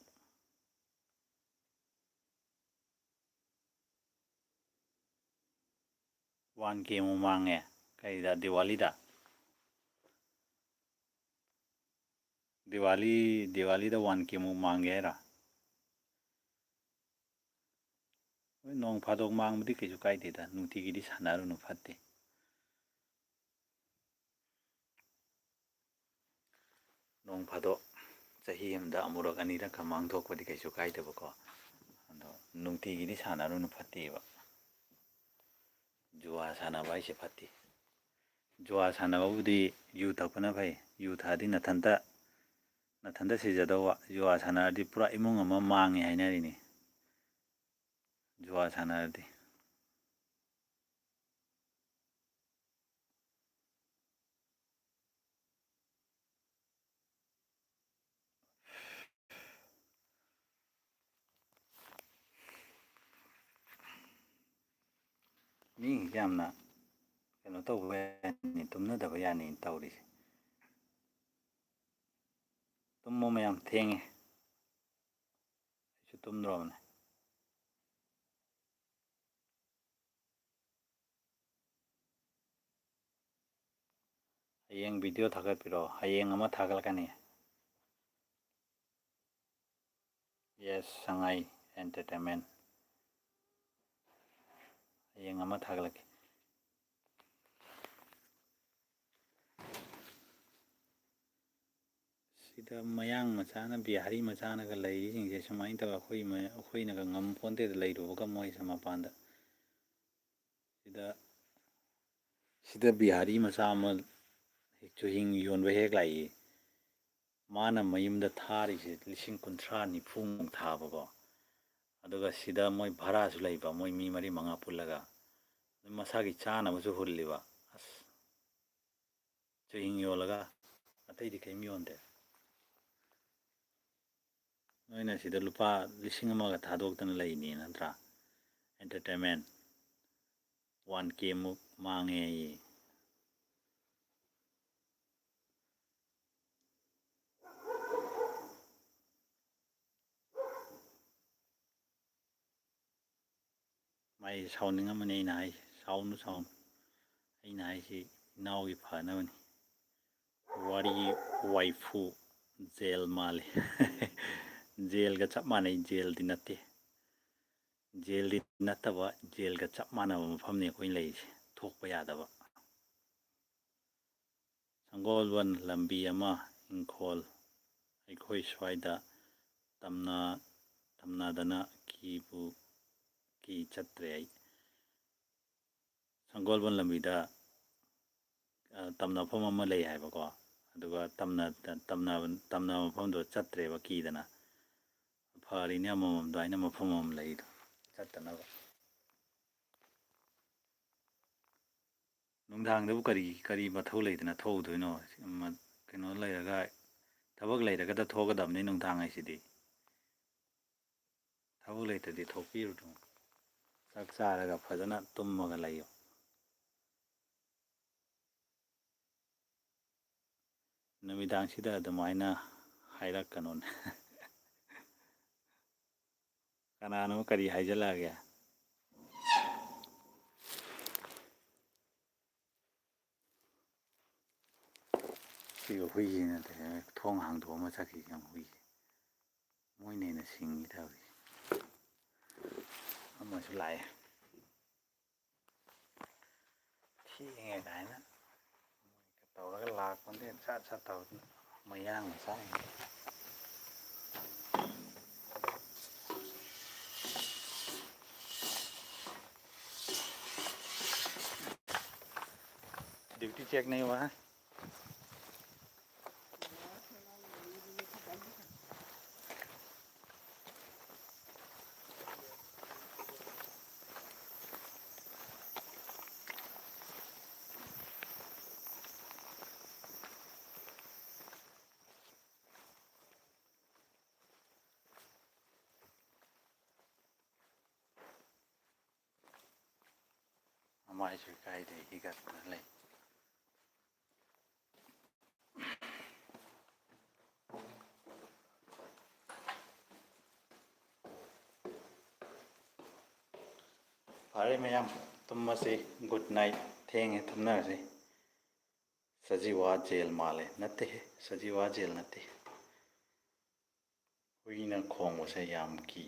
ꯋꯥꯟ ꯀꯦ ꯃꯨꯛ ꯃꯥꯡꯉꯦ꯫ ꯀꯩꯗ? ꯗꯤꯋꯥꯂꯤꯗ? ꯗꯤꯋꯥꯂꯤ, ꯗꯤꯋꯥꯂꯤꯗ ꯋꯥꯟ ꯀꯦ ꯃꯨꯛ ꯃꯥꯡꯒꯦ ꯍꯥꯏꯔꯣ? ꯍꯣꯏ, ꯅꯣꯡ ꯐꯥꯗꯣꯛ ꯃꯥꯡꯕꯗꯤ ꯀꯩꯁꯨ ꯀꯥꯏꯗꯦꯗ, ꯅꯨꯡꯇꯤꯒꯤꯗꯤ ꯁꯥꯟꯅꯔꯨꯅꯨ, ꯐꯠꯇꯦ꯫ ꯅꯣꯡ ꯐꯥꯗꯣꯛ ꯆꯍꯤ ꯑꯃꯗ ꯑꯃꯨꯔꯛ ꯑꯅꯤꯔꯛꯀ ꯃꯥꯡꯊꯣꯛꯄꯗꯤ ꯀꯩꯁꯨ ꯀꯥꯏꯗꯕꯀꯣ꯫ ꯑꯗꯣ ꯅꯨꯡꯇꯤꯒꯤꯗꯤ ꯁꯥꯟꯅꯔꯨꯅꯨ, ꯐꯠꯇꯦꯕ꯫ ꯖꯨꯋꯥ ꯁꯥꯟꯅꯕ ꯍꯥꯏꯁꯦ ꯐꯠꯇꯦ꯫ ꯖꯨꯋꯥ ꯁꯥꯟꯅꯕꯕꯨꯗꯤ ꯌꯨ ꯊꯛꯄꯅ ꯐꯩ꯫ ꯌꯨ ꯊꯛꯑꯗꯤ ꯅꯊꯟꯇ, ꯅꯊꯟꯇ ꯁꯤꯖꯗꯧꯕ꯫ ꯖꯨꯋꯥ ꯁꯥꯟꯅꯔꯗꯤ ꯄꯨꯔꯥ ꯏꯃꯨꯡ ꯑꯃ ꯃꯥꯡꯉꯦ ꯍꯥꯏꯅꯔꯤꯅꯤ꯫ ꯖꯨꯋꯥ ꯁꯥꯟꯅꯔꯗꯤ꯫ ꯃꯤꯁꯤꯡꯁꯦ ꯌꯥꯝꯅ ꯀꯩꯅꯣ ꯇꯧꯕ ꯌꯥꯅꯤ, ꯇꯨꯝꯅꯗꯕ ꯌꯥꯅꯤ ꯇꯧꯔꯤꯁꯦ꯫ ꯇꯨꯝꯃꯣ ꯃꯌꯥꯝ, ꯊꯦꯡꯉꯦ꯫ ꯑꯩꯁꯨ ꯇꯨꯝꯗ꯭ꯔꯣꯕꯅꯦ꯫ ꯍꯌꯦꯡ ꯚꯤꯗꯤꯑꯣ ꯊꯥꯒꯠꯄꯤꯔꯣ꯫ ꯍꯌꯦꯡ ꯑꯃ ꯊꯥꯒꯠꯂꯛꯀꯅꯤ꯫ ꯌꯦꯁ, ꯁꯉꯥꯏ ꯑꯦꯟꯇꯔꯇꯦꯟꯃꯦꯟ꯫ ꯍꯌꯦꯡ ꯑꯃ ꯊꯥꯒꯠꯂꯛꯀꯦ꯫ ꯁꯤꯗ ꯃꯌꯥꯡ ꯃꯆꯥꯅ, ꯕꯤꯍꯥꯔꯤ ꯃꯆꯥꯅꯒ ꯂꯩꯔꯤꯁꯤꯡꯁꯦ ꯁꯨꯃꯥꯏꯅ ꯇꯧꯔ ꯑꯩꯈꯣꯏ ꯃ-, ꯑꯩꯈꯣꯏꯅꯒ ꯉꯝ ꯄꯣꯟꯇꯦꯗ ꯂꯩꯔꯨꯕꯒ ꯃꯣꯏꯁꯦ ꯃꯄꯥꯟꯗ꯫ ꯁꯤꯗ, ꯁꯤꯗ ꯕꯤꯍꯥꯔꯤ ꯃꯆꯥ ꯑꯃ ꯆꯨꯍꯤꯡ ꯌꯣꯟꯕ ꯍꯦꯛ ꯂꯥꯛꯏ꯫ ꯃꯥꯅ ꯃꯌꯨꯝꯗ ꯊꯥꯔꯤꯁꯦ ꯂꯤꯁꯤꯡ ꯀꯨꯟꯊ꯭ꯔꯥ ꯅꯤꯐꯨꯃꯨꯛ ꯊꯥꯕꯀꯣ꯫ ꯑꯗꯨꯒ ꯁꯤꯗ ꯃꯣꯏ ꯚꯔꯥꯁꯨ ꯂꯩꯕ, ꯃꯣꯏ ꯃꯤ ꯃꯔꯤ ꯃꯉꯥ ꯄꯨꯜꯂꯒ꯫ ꯑꯗꯨ ꯃꯁꯥꯒꯤ ꯆꯥꯅꯕꯁꯨ ꯍꯨꯜꯂꯤꯕ꯫ ꯑꯁ, ꯆꯨꯍꯤꯡ ꯌꯣꯜꯂꯒ ꯑꯇꯩꯗꯤ ꯀꯔꯤꯝ ꯌꯣꯟꯗꯦ꯫ ꯅꯣꯏꯅ ꯁꯤꯗ ꯂꯨꯄꯥ ꯂꯤꯁꯤꯡ ꯑꯃꯒ ꯊꯥꯗꯣꯛꯇꯅ ꯂꯩꯅꯤ ꯅꯠꯇ꯭ꯔꯥ? ꯑꯦꯟꯇꯔꯇꯦꯟꯃꯦꯟ ꯋꯥꯟ ꯀꯦ ꯃꯨꯛ ꯃꯥꯡꯉꯦ ꯑꯩ꯫ ꯃꯥꯏ ꯁꯥꯎꯅꯤꯡꯉꯝꯃꯅꯤ ꯑꯩꯅ ꯍꯥꯏꯁꯦ꯫ ꯁꯥꯎꯅꯨ, ꯁꯥꯎꯅꯨ꯫ ꯑꯩꯅ ꯍꯥꯏꯁꯤ ꯏꯅꯥꯎꯒꯤ ꯐꯅꯕꯅꯤ꯫ ꯋꯥꯔꯤ ꯋꯥꯏꯐꯨ ꯖꯦꯜ ꯃꯥꯜꯂꯤ꯫ ꯖꯦꯜꯒ ꯆꯞ ꯃꯥꯟꯅꯩ, ꯖꯦꯜꯗꯤ ꯅꯠꯇꯦ꯫ ꯖꯦꯜꯗꯤ ꯅꯠꯇꯕ, ꯖꯦꯜꯒ ꯆꯞ ꯃꯥꯟꯅꯕ ꯃꯐꯝꯅꯤ ꯑꯩꯈꯣꯏꯅ ꯂꯩꯔꯤꯁꯦ, ꯊꯣꯛꯄ ꯌꯥꯗꯕ꯫ ꯁꯪꯒꯣꯜꯕꯟ ꯂꯝꯕꯤ ꯑꯃ ꯏꯪꯈꯣꯜ ꯑꯩꯈꯣꯏ ꯁ꯭ꯋꯥꯏꯗ ꯇꯝꯅ-, ꯇꯝꯅꯗꯅ ꯀꯤꯕꯨ ꯀꯤ ꯆꯠꯇ꯭ꯔꯦ ꯑꯩ꯫ ꯁꯪꯒꯣꯜꯕꯟ ꯂꯝꯕꯤꯗ, ꯑ, ꯇꯝꯅꯐꯝ ꯑꯃ ꯂꯩ ꯍꯥꯏꯕꯀꯣ, ꯑꯗꯨꯒ ꯇꯝꯅ-, ꯇꯝꯅ-, ꯇꯝꯅꯕ ꯃꯐꯝꯗꯣ ꯆꯠꯇ꯭ꯔꯦꯕ ꯀꯤꯗꯅ꯫ ꯐꯔꯤꯅꯦ ꯑꯃꯃꯝꯗꯣ ꯑꯩꯅ ꯃꯐꯝ ꯑꯃꯃꯝ ꯂꯩꯗꯣ ꯆꯠꯇꯅꯕ꯫ ꯅꯨꯡꯗꯥꯡꯗꯕꯨ ꯀꯔꯤ, ꯀꯔꯤ ꯃꯊꯧ ꯂꯩꯗꯅ ꯊꯣꯛꯎꯗꯣꯏꯅꯣ? ꯃ-, ꯀꯩꯅꯣ ꯂꯩꯔꯒ, ꯊꯕꯛ ꯂꯩꯔꯒꯗ ꯊꯣꯛꯀꯗꯕꯅꯤ ꯅꯨꯡꯗꯥꯡ ꯍꯥꯏꯁꯤꯗꯤ꯫ ꯊꯕꯛ ꯂꯩꯇ꯭ꯔꯗꯤ ꯊꯣꯛꯄꯤꯔꯨꯅꯨ꯫ ꯆꯥꯛ ꯆꯥꯔꯒ ꯐꯖꯅ ꯇꯨꯝꯃꯒ ꯂꯩꯌꯨ꯫ ꯅꯨꯃꯤꯗꯥꯡꯁꯤꯗ ꯑꯗꯨꯃꯥꯏꯅ ꯍꯥꯏꯔꯛꯀꯅꯨꯅꯦ꯫ ꯀꯅꯥꯅꯣ ꯀꯔꯤ ꯍꯥꯏꯖꯜꯂꯛꯑꯒꯦ? ꯁꯤꯒ ꯍꯨꯏꯁꯤꯅ ꯊꯣꯡ ꯍꯥꯡꯗꯣꯛꯑꯝꯃ ꯆꯠꯈꯤꯁꯦ ꯌꯦꯡꯉꯨ ꯍꯨꯏꯁꯦ꯫ ꯃꯣꯏꯅ ꯍꯦꯟꯅ ꯁꯤꯡꯉꯤ ꯇꯧꯔꯤꯁꯦ꯫ ꯑꯃꯁꯨ ꯂꯥꯛꯑꯦ꯫ ꯊꯦꯡꯉꯦ ꯀꯥꯏꯅ ꯇꯧꯔꯒ ꯂꯥꯛꯄꯗꯤ ꯁꯠ ꯁꯠ ꯇꯧꯗꯅ ꯃꯌꯥꯡ ꯃꯆꯥ꯫ Duty check नहीं हुआ है। ꯃꯃꯥꯏꯁꯨ ꯏꯀꯥꯏꯗꯦ ꯍꯤꯒꯠꯇꯅ ꯂꯩ꯫ ꯐꯔꯦ ꯃꯌꯥꯝ, ꯇꯨꯝꯃꯁꯤ꯫ Good night꯫ ꯊꯦꯡꯉꯦ, ꯇꯨꯝꯅꯔꯁꯤ꯫ ꯁꯖꯤꯋꯥ ꯖꯦꯜ ꯃꯥꯜꯂꯦ꯫ ꯅꯠꯇꯦꯍꯦ, ꯁꯖꯤꯋꯥ ꯖꯦꯜ ꯅꯠꯇꯦ꯫ ꯍꯨꯏꯅ ꯈꯣꯡꯕꯁꯦ ꯌꯥꯝ ꯀꯤ꯫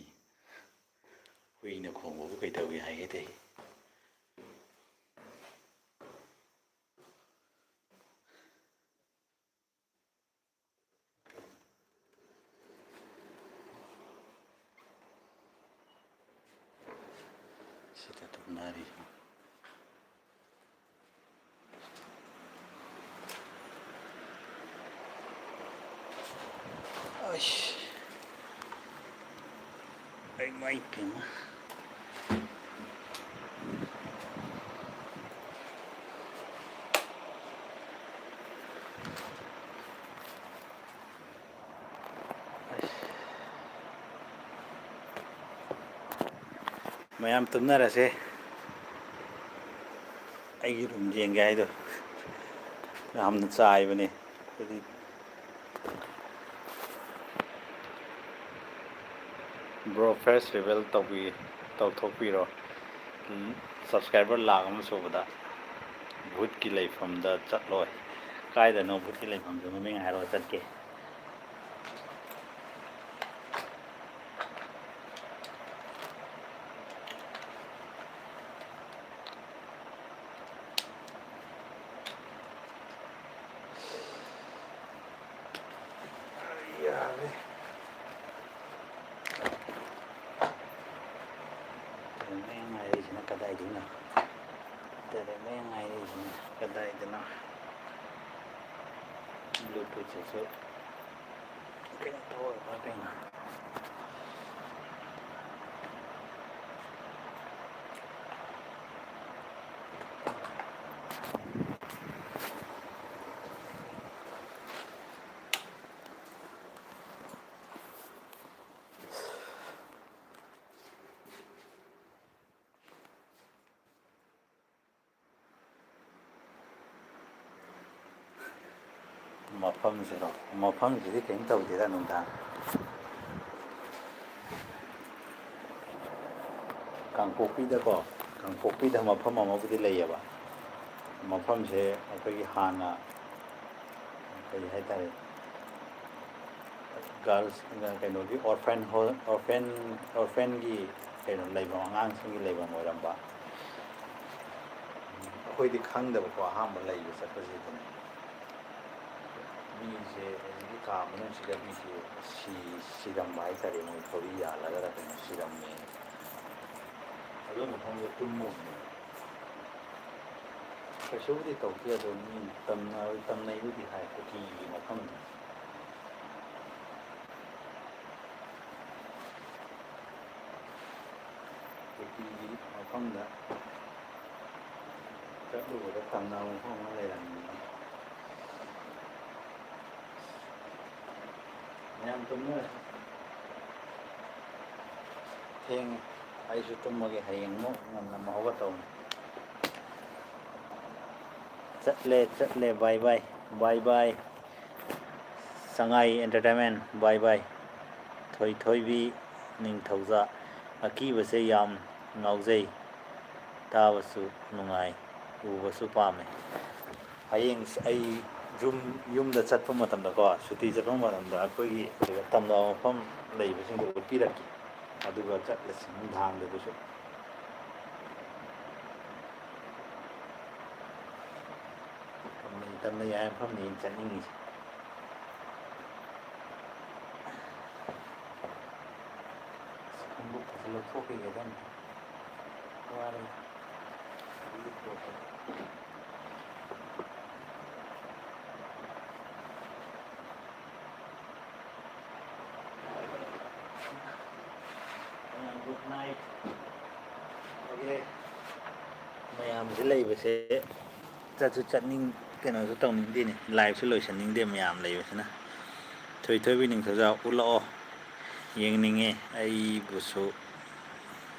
ꯍꯨꯏꯅ ꯈꯣꯡꯕꯕꯨ ꯀꯩꯗꯧꯏ ꯍꯥꯏꯒꯦ ꯇꯧꯏ꯫ ꯁꯤꯗ ꯇꯨꯝꯅꯔꯤ꯫ ꯑꯩꯁ꯫ ꯑꯩ ꯃꯥꯏ ꯄꯦꯝꯃ꯫ ꯃꯌꯥꯝ ꯇꯨꯝꯅꯔꯁꯦ꯫ ꯑꯩꯒꯤ ꯔꯨꯝ ꯌꯦꯡꯒꯦ ꯍꯥꯏꯗꯣ ꯌꯥꯝꯅ ꯆꯥꯏꯕꯅꯦ꯫ ꯑꯗꯨꯗꯤ bro, first reveal ꯇꯧꯕꯤ-, ꯇꯧꯊꯣꯛꯄꯤꯔꯣ꯫ ꯎꯝ, subscriber ꯂꯥꯛ ꯑꯃ ꯁꯨꯕꯗ ꯚꯨꯠꯀꯤ ꯂꯩꯐꯝꯗ ꯆꯠꯂꯣꯏ꯫ ꯀꯥꯏꯗꯅꯣ ꯚꯨꯠꯀꯤ ꯂꯩꯐꯝꯁꯦ? ꯃꯃꯤꯡ ꯍꯥꯏꯔꯣ, ꯆꯠꯀꯦ꯫ ꯌꯥꯔꯦ꯫ ꯇꯔꯦꯠ ꯃꯌꯥ ꯉꯥꯏꯔꯤꯁꯤꯅ ꯀꯗꯥꯏꯗꯩꯅꯣ? ꯇꯔꯦꯠ ꯃꯌꯥ ꯉꯥꯏꯔꯤꯁꯤꯅ ꯀꯗꯥꯏꯗꯅꯣ? Bluetooth ꯁꯤꯁꯨ ꯀꯩꯅꯣ ꯇꯧꯔꯕ ꯀꯩꯅꯣ? ꯃꯐꯝꯁꯤꯔꯣ? ꯃꯐꯝꯁꯤꯗꯤ ꯀꯩꯝ ꯇꯧꯗꯦꯗ ꯅꯨꯡꯗꯥꯡ꯫ ꯀꯥꯡꯄꯣꯛꯄꯤꯗꯀꯣ, ꯀꯥꯡꯄꯣꯛꯄꯤꯗ ꯃꯐꯝ ꯑꯃꯕꯨꯗꯤ ꯂꯩꯌꯦꯕ꯫ ꯃꯐꯝꯁꯦ ꯑꯩꯈꯣꯏꯒꯤ ꯍꯥꯟꯅ ꯀꯔꯤ ꯍꯥꯏꯇꯥꯔꯦ, girls, ꯀꯩꯅꯣꯒꯤ orphan ho-, orphan, orphanꯒꯤ ꯀꯩꯅꯣ ꯂꯩꯐꯝ, ꯑꯉꯥꯡꯁꯤꯡꯒꯤ ꯂꯩꯐꯝ ꯑꯣꯏꯔꯝꯕ꯫ ꯑꯩꯈꯣꯏꯗꯤ ꯈꯪꯗꯕꯀꯣ, ꯑꯍꯥꯟꯕ ꯂꯩꯕ ꯆꯠꯄꯁꯤꯗꯅꯦ꯫ ꯃꯤꯁꯦ ꯍꯧꯖꯤꯛꯀꯤ ꯀꯥ ꯃꯅꯨꯡꯁꯤꯗ ꯃꯤꯁꯦ ꯁꯤ-, ꯁꯤꯔꯝꯕ ꯍꯥꯏꯇꯥꯔꯦ, ꯃꯣꯏ ꯊꯧꯔꯤ ꯌꯥꯜꯂꯒꯔ ꯀꯩꯅꯣ ꯁꯤꯔꯝꯃꯦ꯫ ꯑꯗꯨ ꯃꯐꯝꯗ ꯇꯨꯝꯃꯨꯕꯅꯦ꯫ ꯀꯩꯁꯨꯕꯨꯗꯤ ꯇꯧꯗꯦ, ꯑꯗꯣ ꯃꯤ ꯇꯝꯅ-, ꯇꯝꯅꯩꯕꯨꯗꯤ ꯍꯥꯏ, ꯀꯨꯀꯤꯒꯤ ꯃꯐꯝꯗ꯫ ꯀꯨꯀꯤꯒꯤ ꯃꯐꯝꯗ ꯆꯠꯂꯨꯕꯗ ꯇꯝꯅꯕ ꯃꯐꯝ ꯑꯃ ꯂꯩꯔꯝꯃꯤ꯫ ꯃꯌꯥꯝ ꯇꯨꯝꯅꯔꯦ꯫ ꯊꯦꯡꯉꯦ꯫ ꯑꯩꯁꯨ ꯇꯨꯝꯃꯒꯦ꯫ ꯍꯌꯦꯡ ꯑꯃꯨꯛ ꯉꯟꯅ ꯑꯃꯨꯛ ꯍꯧꯒꯠꯇꯧꯅꯤ꯫ ꯆꯠꯂꯦ, ꯆꯠꯂꯦ꯫ Bye bye, bye bye꯫ ꯁꯉꯥꯏ Entertainment, bye bye꯫ ꯊꯣꯏꯊꯣꯏꯕꯤ ꯅꯤꯡꯊꯧꯖꯥ, ꯑꯀꯤꯕꯁꯦ ꯌꯥꯝ ꯉꯥꯎꯖꯩ꯫ ꯇꯥꯕꯁꯨ ꯅꯨꯡꯉꯥꯏ, ꯎꯕꯁꯨ ꯄꯥꯝꯃꯦ꯫ ꯍꯌꯦꯡ ꯑꯩ ꯌꯨꯝ, ꯌꯨꯝꯗ ꯆꯠꯄ ꯃꯇꯝꯗꯀꯣ, ꯁꯨꯇꯤ ꯆꯠꯄ ꯃꯇꯝꯗ ꯑꯩꯈꯣꯏꯒꯤ ꯇꯝꯅꯕ ꯃꯐꯝ ꯂꯩꯕꯁꯤꯡꯗꯣ ꯎꯠꯄꯤꯔꯛꯀꯦ꯫ ꯑꯗꯨꯒ ꯆꯠꯂꯁꯤ ꯅꯨꯡꯗꯥꯡꯗ ꯑꯗꯨꯁꯨ꯫ ꯇꯝꯅꯩ, ꯇꯝꯅꯩ ꯍꯥꯏꯕ ꯃꯐꯝꯅꯤ ꯑꯩꯅ ꯆꯠꯅꯤꯡꯉꯤꯁꯦ꯫ ꯑꯁ, ꯈꯣꯡꯎꯞꯀꯁꯦ ꯂꯧꯊꯣꯛꯈꯤꯒꯦꯗ ꯑꯝꯇ꯫ ꯋꯥꯔꯦ꯫ Good night꯫ Okay꯫ ꯃꯌꯥꯝꯁꯦ ꯂꯩꯕꯁꯦ ꯆꯠꯁꯨ ꯆꯠꯅꯤꯡ-, ꯀꯩꯅꯣꯁꯨ ꯇꯧꯅꯤꯡꯗꯦꯅꯦ, liveꯁꯨ ꯂꯣꯏꯁꯟꯅꯤꯡꯗꯦ ꯃꯌꯥꯝ ꯂꯩꯕꯁꯤꯅ꯫ ꯊꯣꯏꯊꯣꯏꯕꯤ ꯅꯤꯡꯊꯧꯖꯥ ꯎꯠꯂꯛꯑꯣ, ꯌꯦꯡꯅꯤꯡꯉꯦ, ꯑꯩꯕꯨꯁꯨ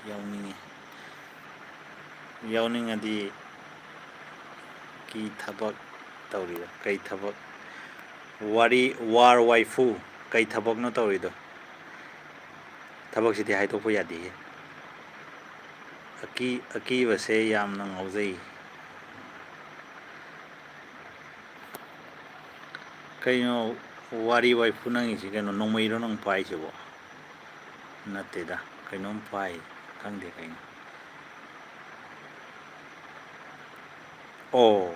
ꯌꯥꯎꯅꯤꯡꯉꯦ꯫ ꯌꯥꯎꯅꯤꯡꯉꯗꯤ ꯀꯤ ꯊꯕꯛ ꯇꯧꯔꯤꯕ? ꯀꯩ ꯊꯕꯛ? ꯋꯥꯔꯤ, ꯋꯥꯔ ꯋꯥꯏꯐꯨ, ꯀꯩ ꯊꯕꯛꯅꯣ ꯇꯧꯔꯤꯗꯣ? ꯊꯕꯛꯁꯤꯗꯤ ꯍꯥꯏꯗꯣꯛꯄ ꯌꯥꯗꯦꯍꯦ꯫ ꯑꯀꯤ-, ꯑꯀꯤꯕꯁꯦ ꯌꯥꯝꯅ ꯉꯥꯎꯖꯩ꯫ ꯀꯩꯅꯣ ꯋꯥꯔꯤ ꯋꯥꯏꯐꯨ ꯅꯪꯒꯤꯁꯤ? ꯀꯩꯅꯣ ꯅꯣꯡꯃꯩꯔꯣ ꯅꯪ ꯄꯥꯏꯁꯤꯕꯣ? ꯅꯠꯇꯦꯗ, ꯀꯩꯅꯣꯝ ꯄꯥꯏ꯫ ꯈꯪꯗꯦ ꯀꯩꯅꯣ꯫ ꯑꯣ,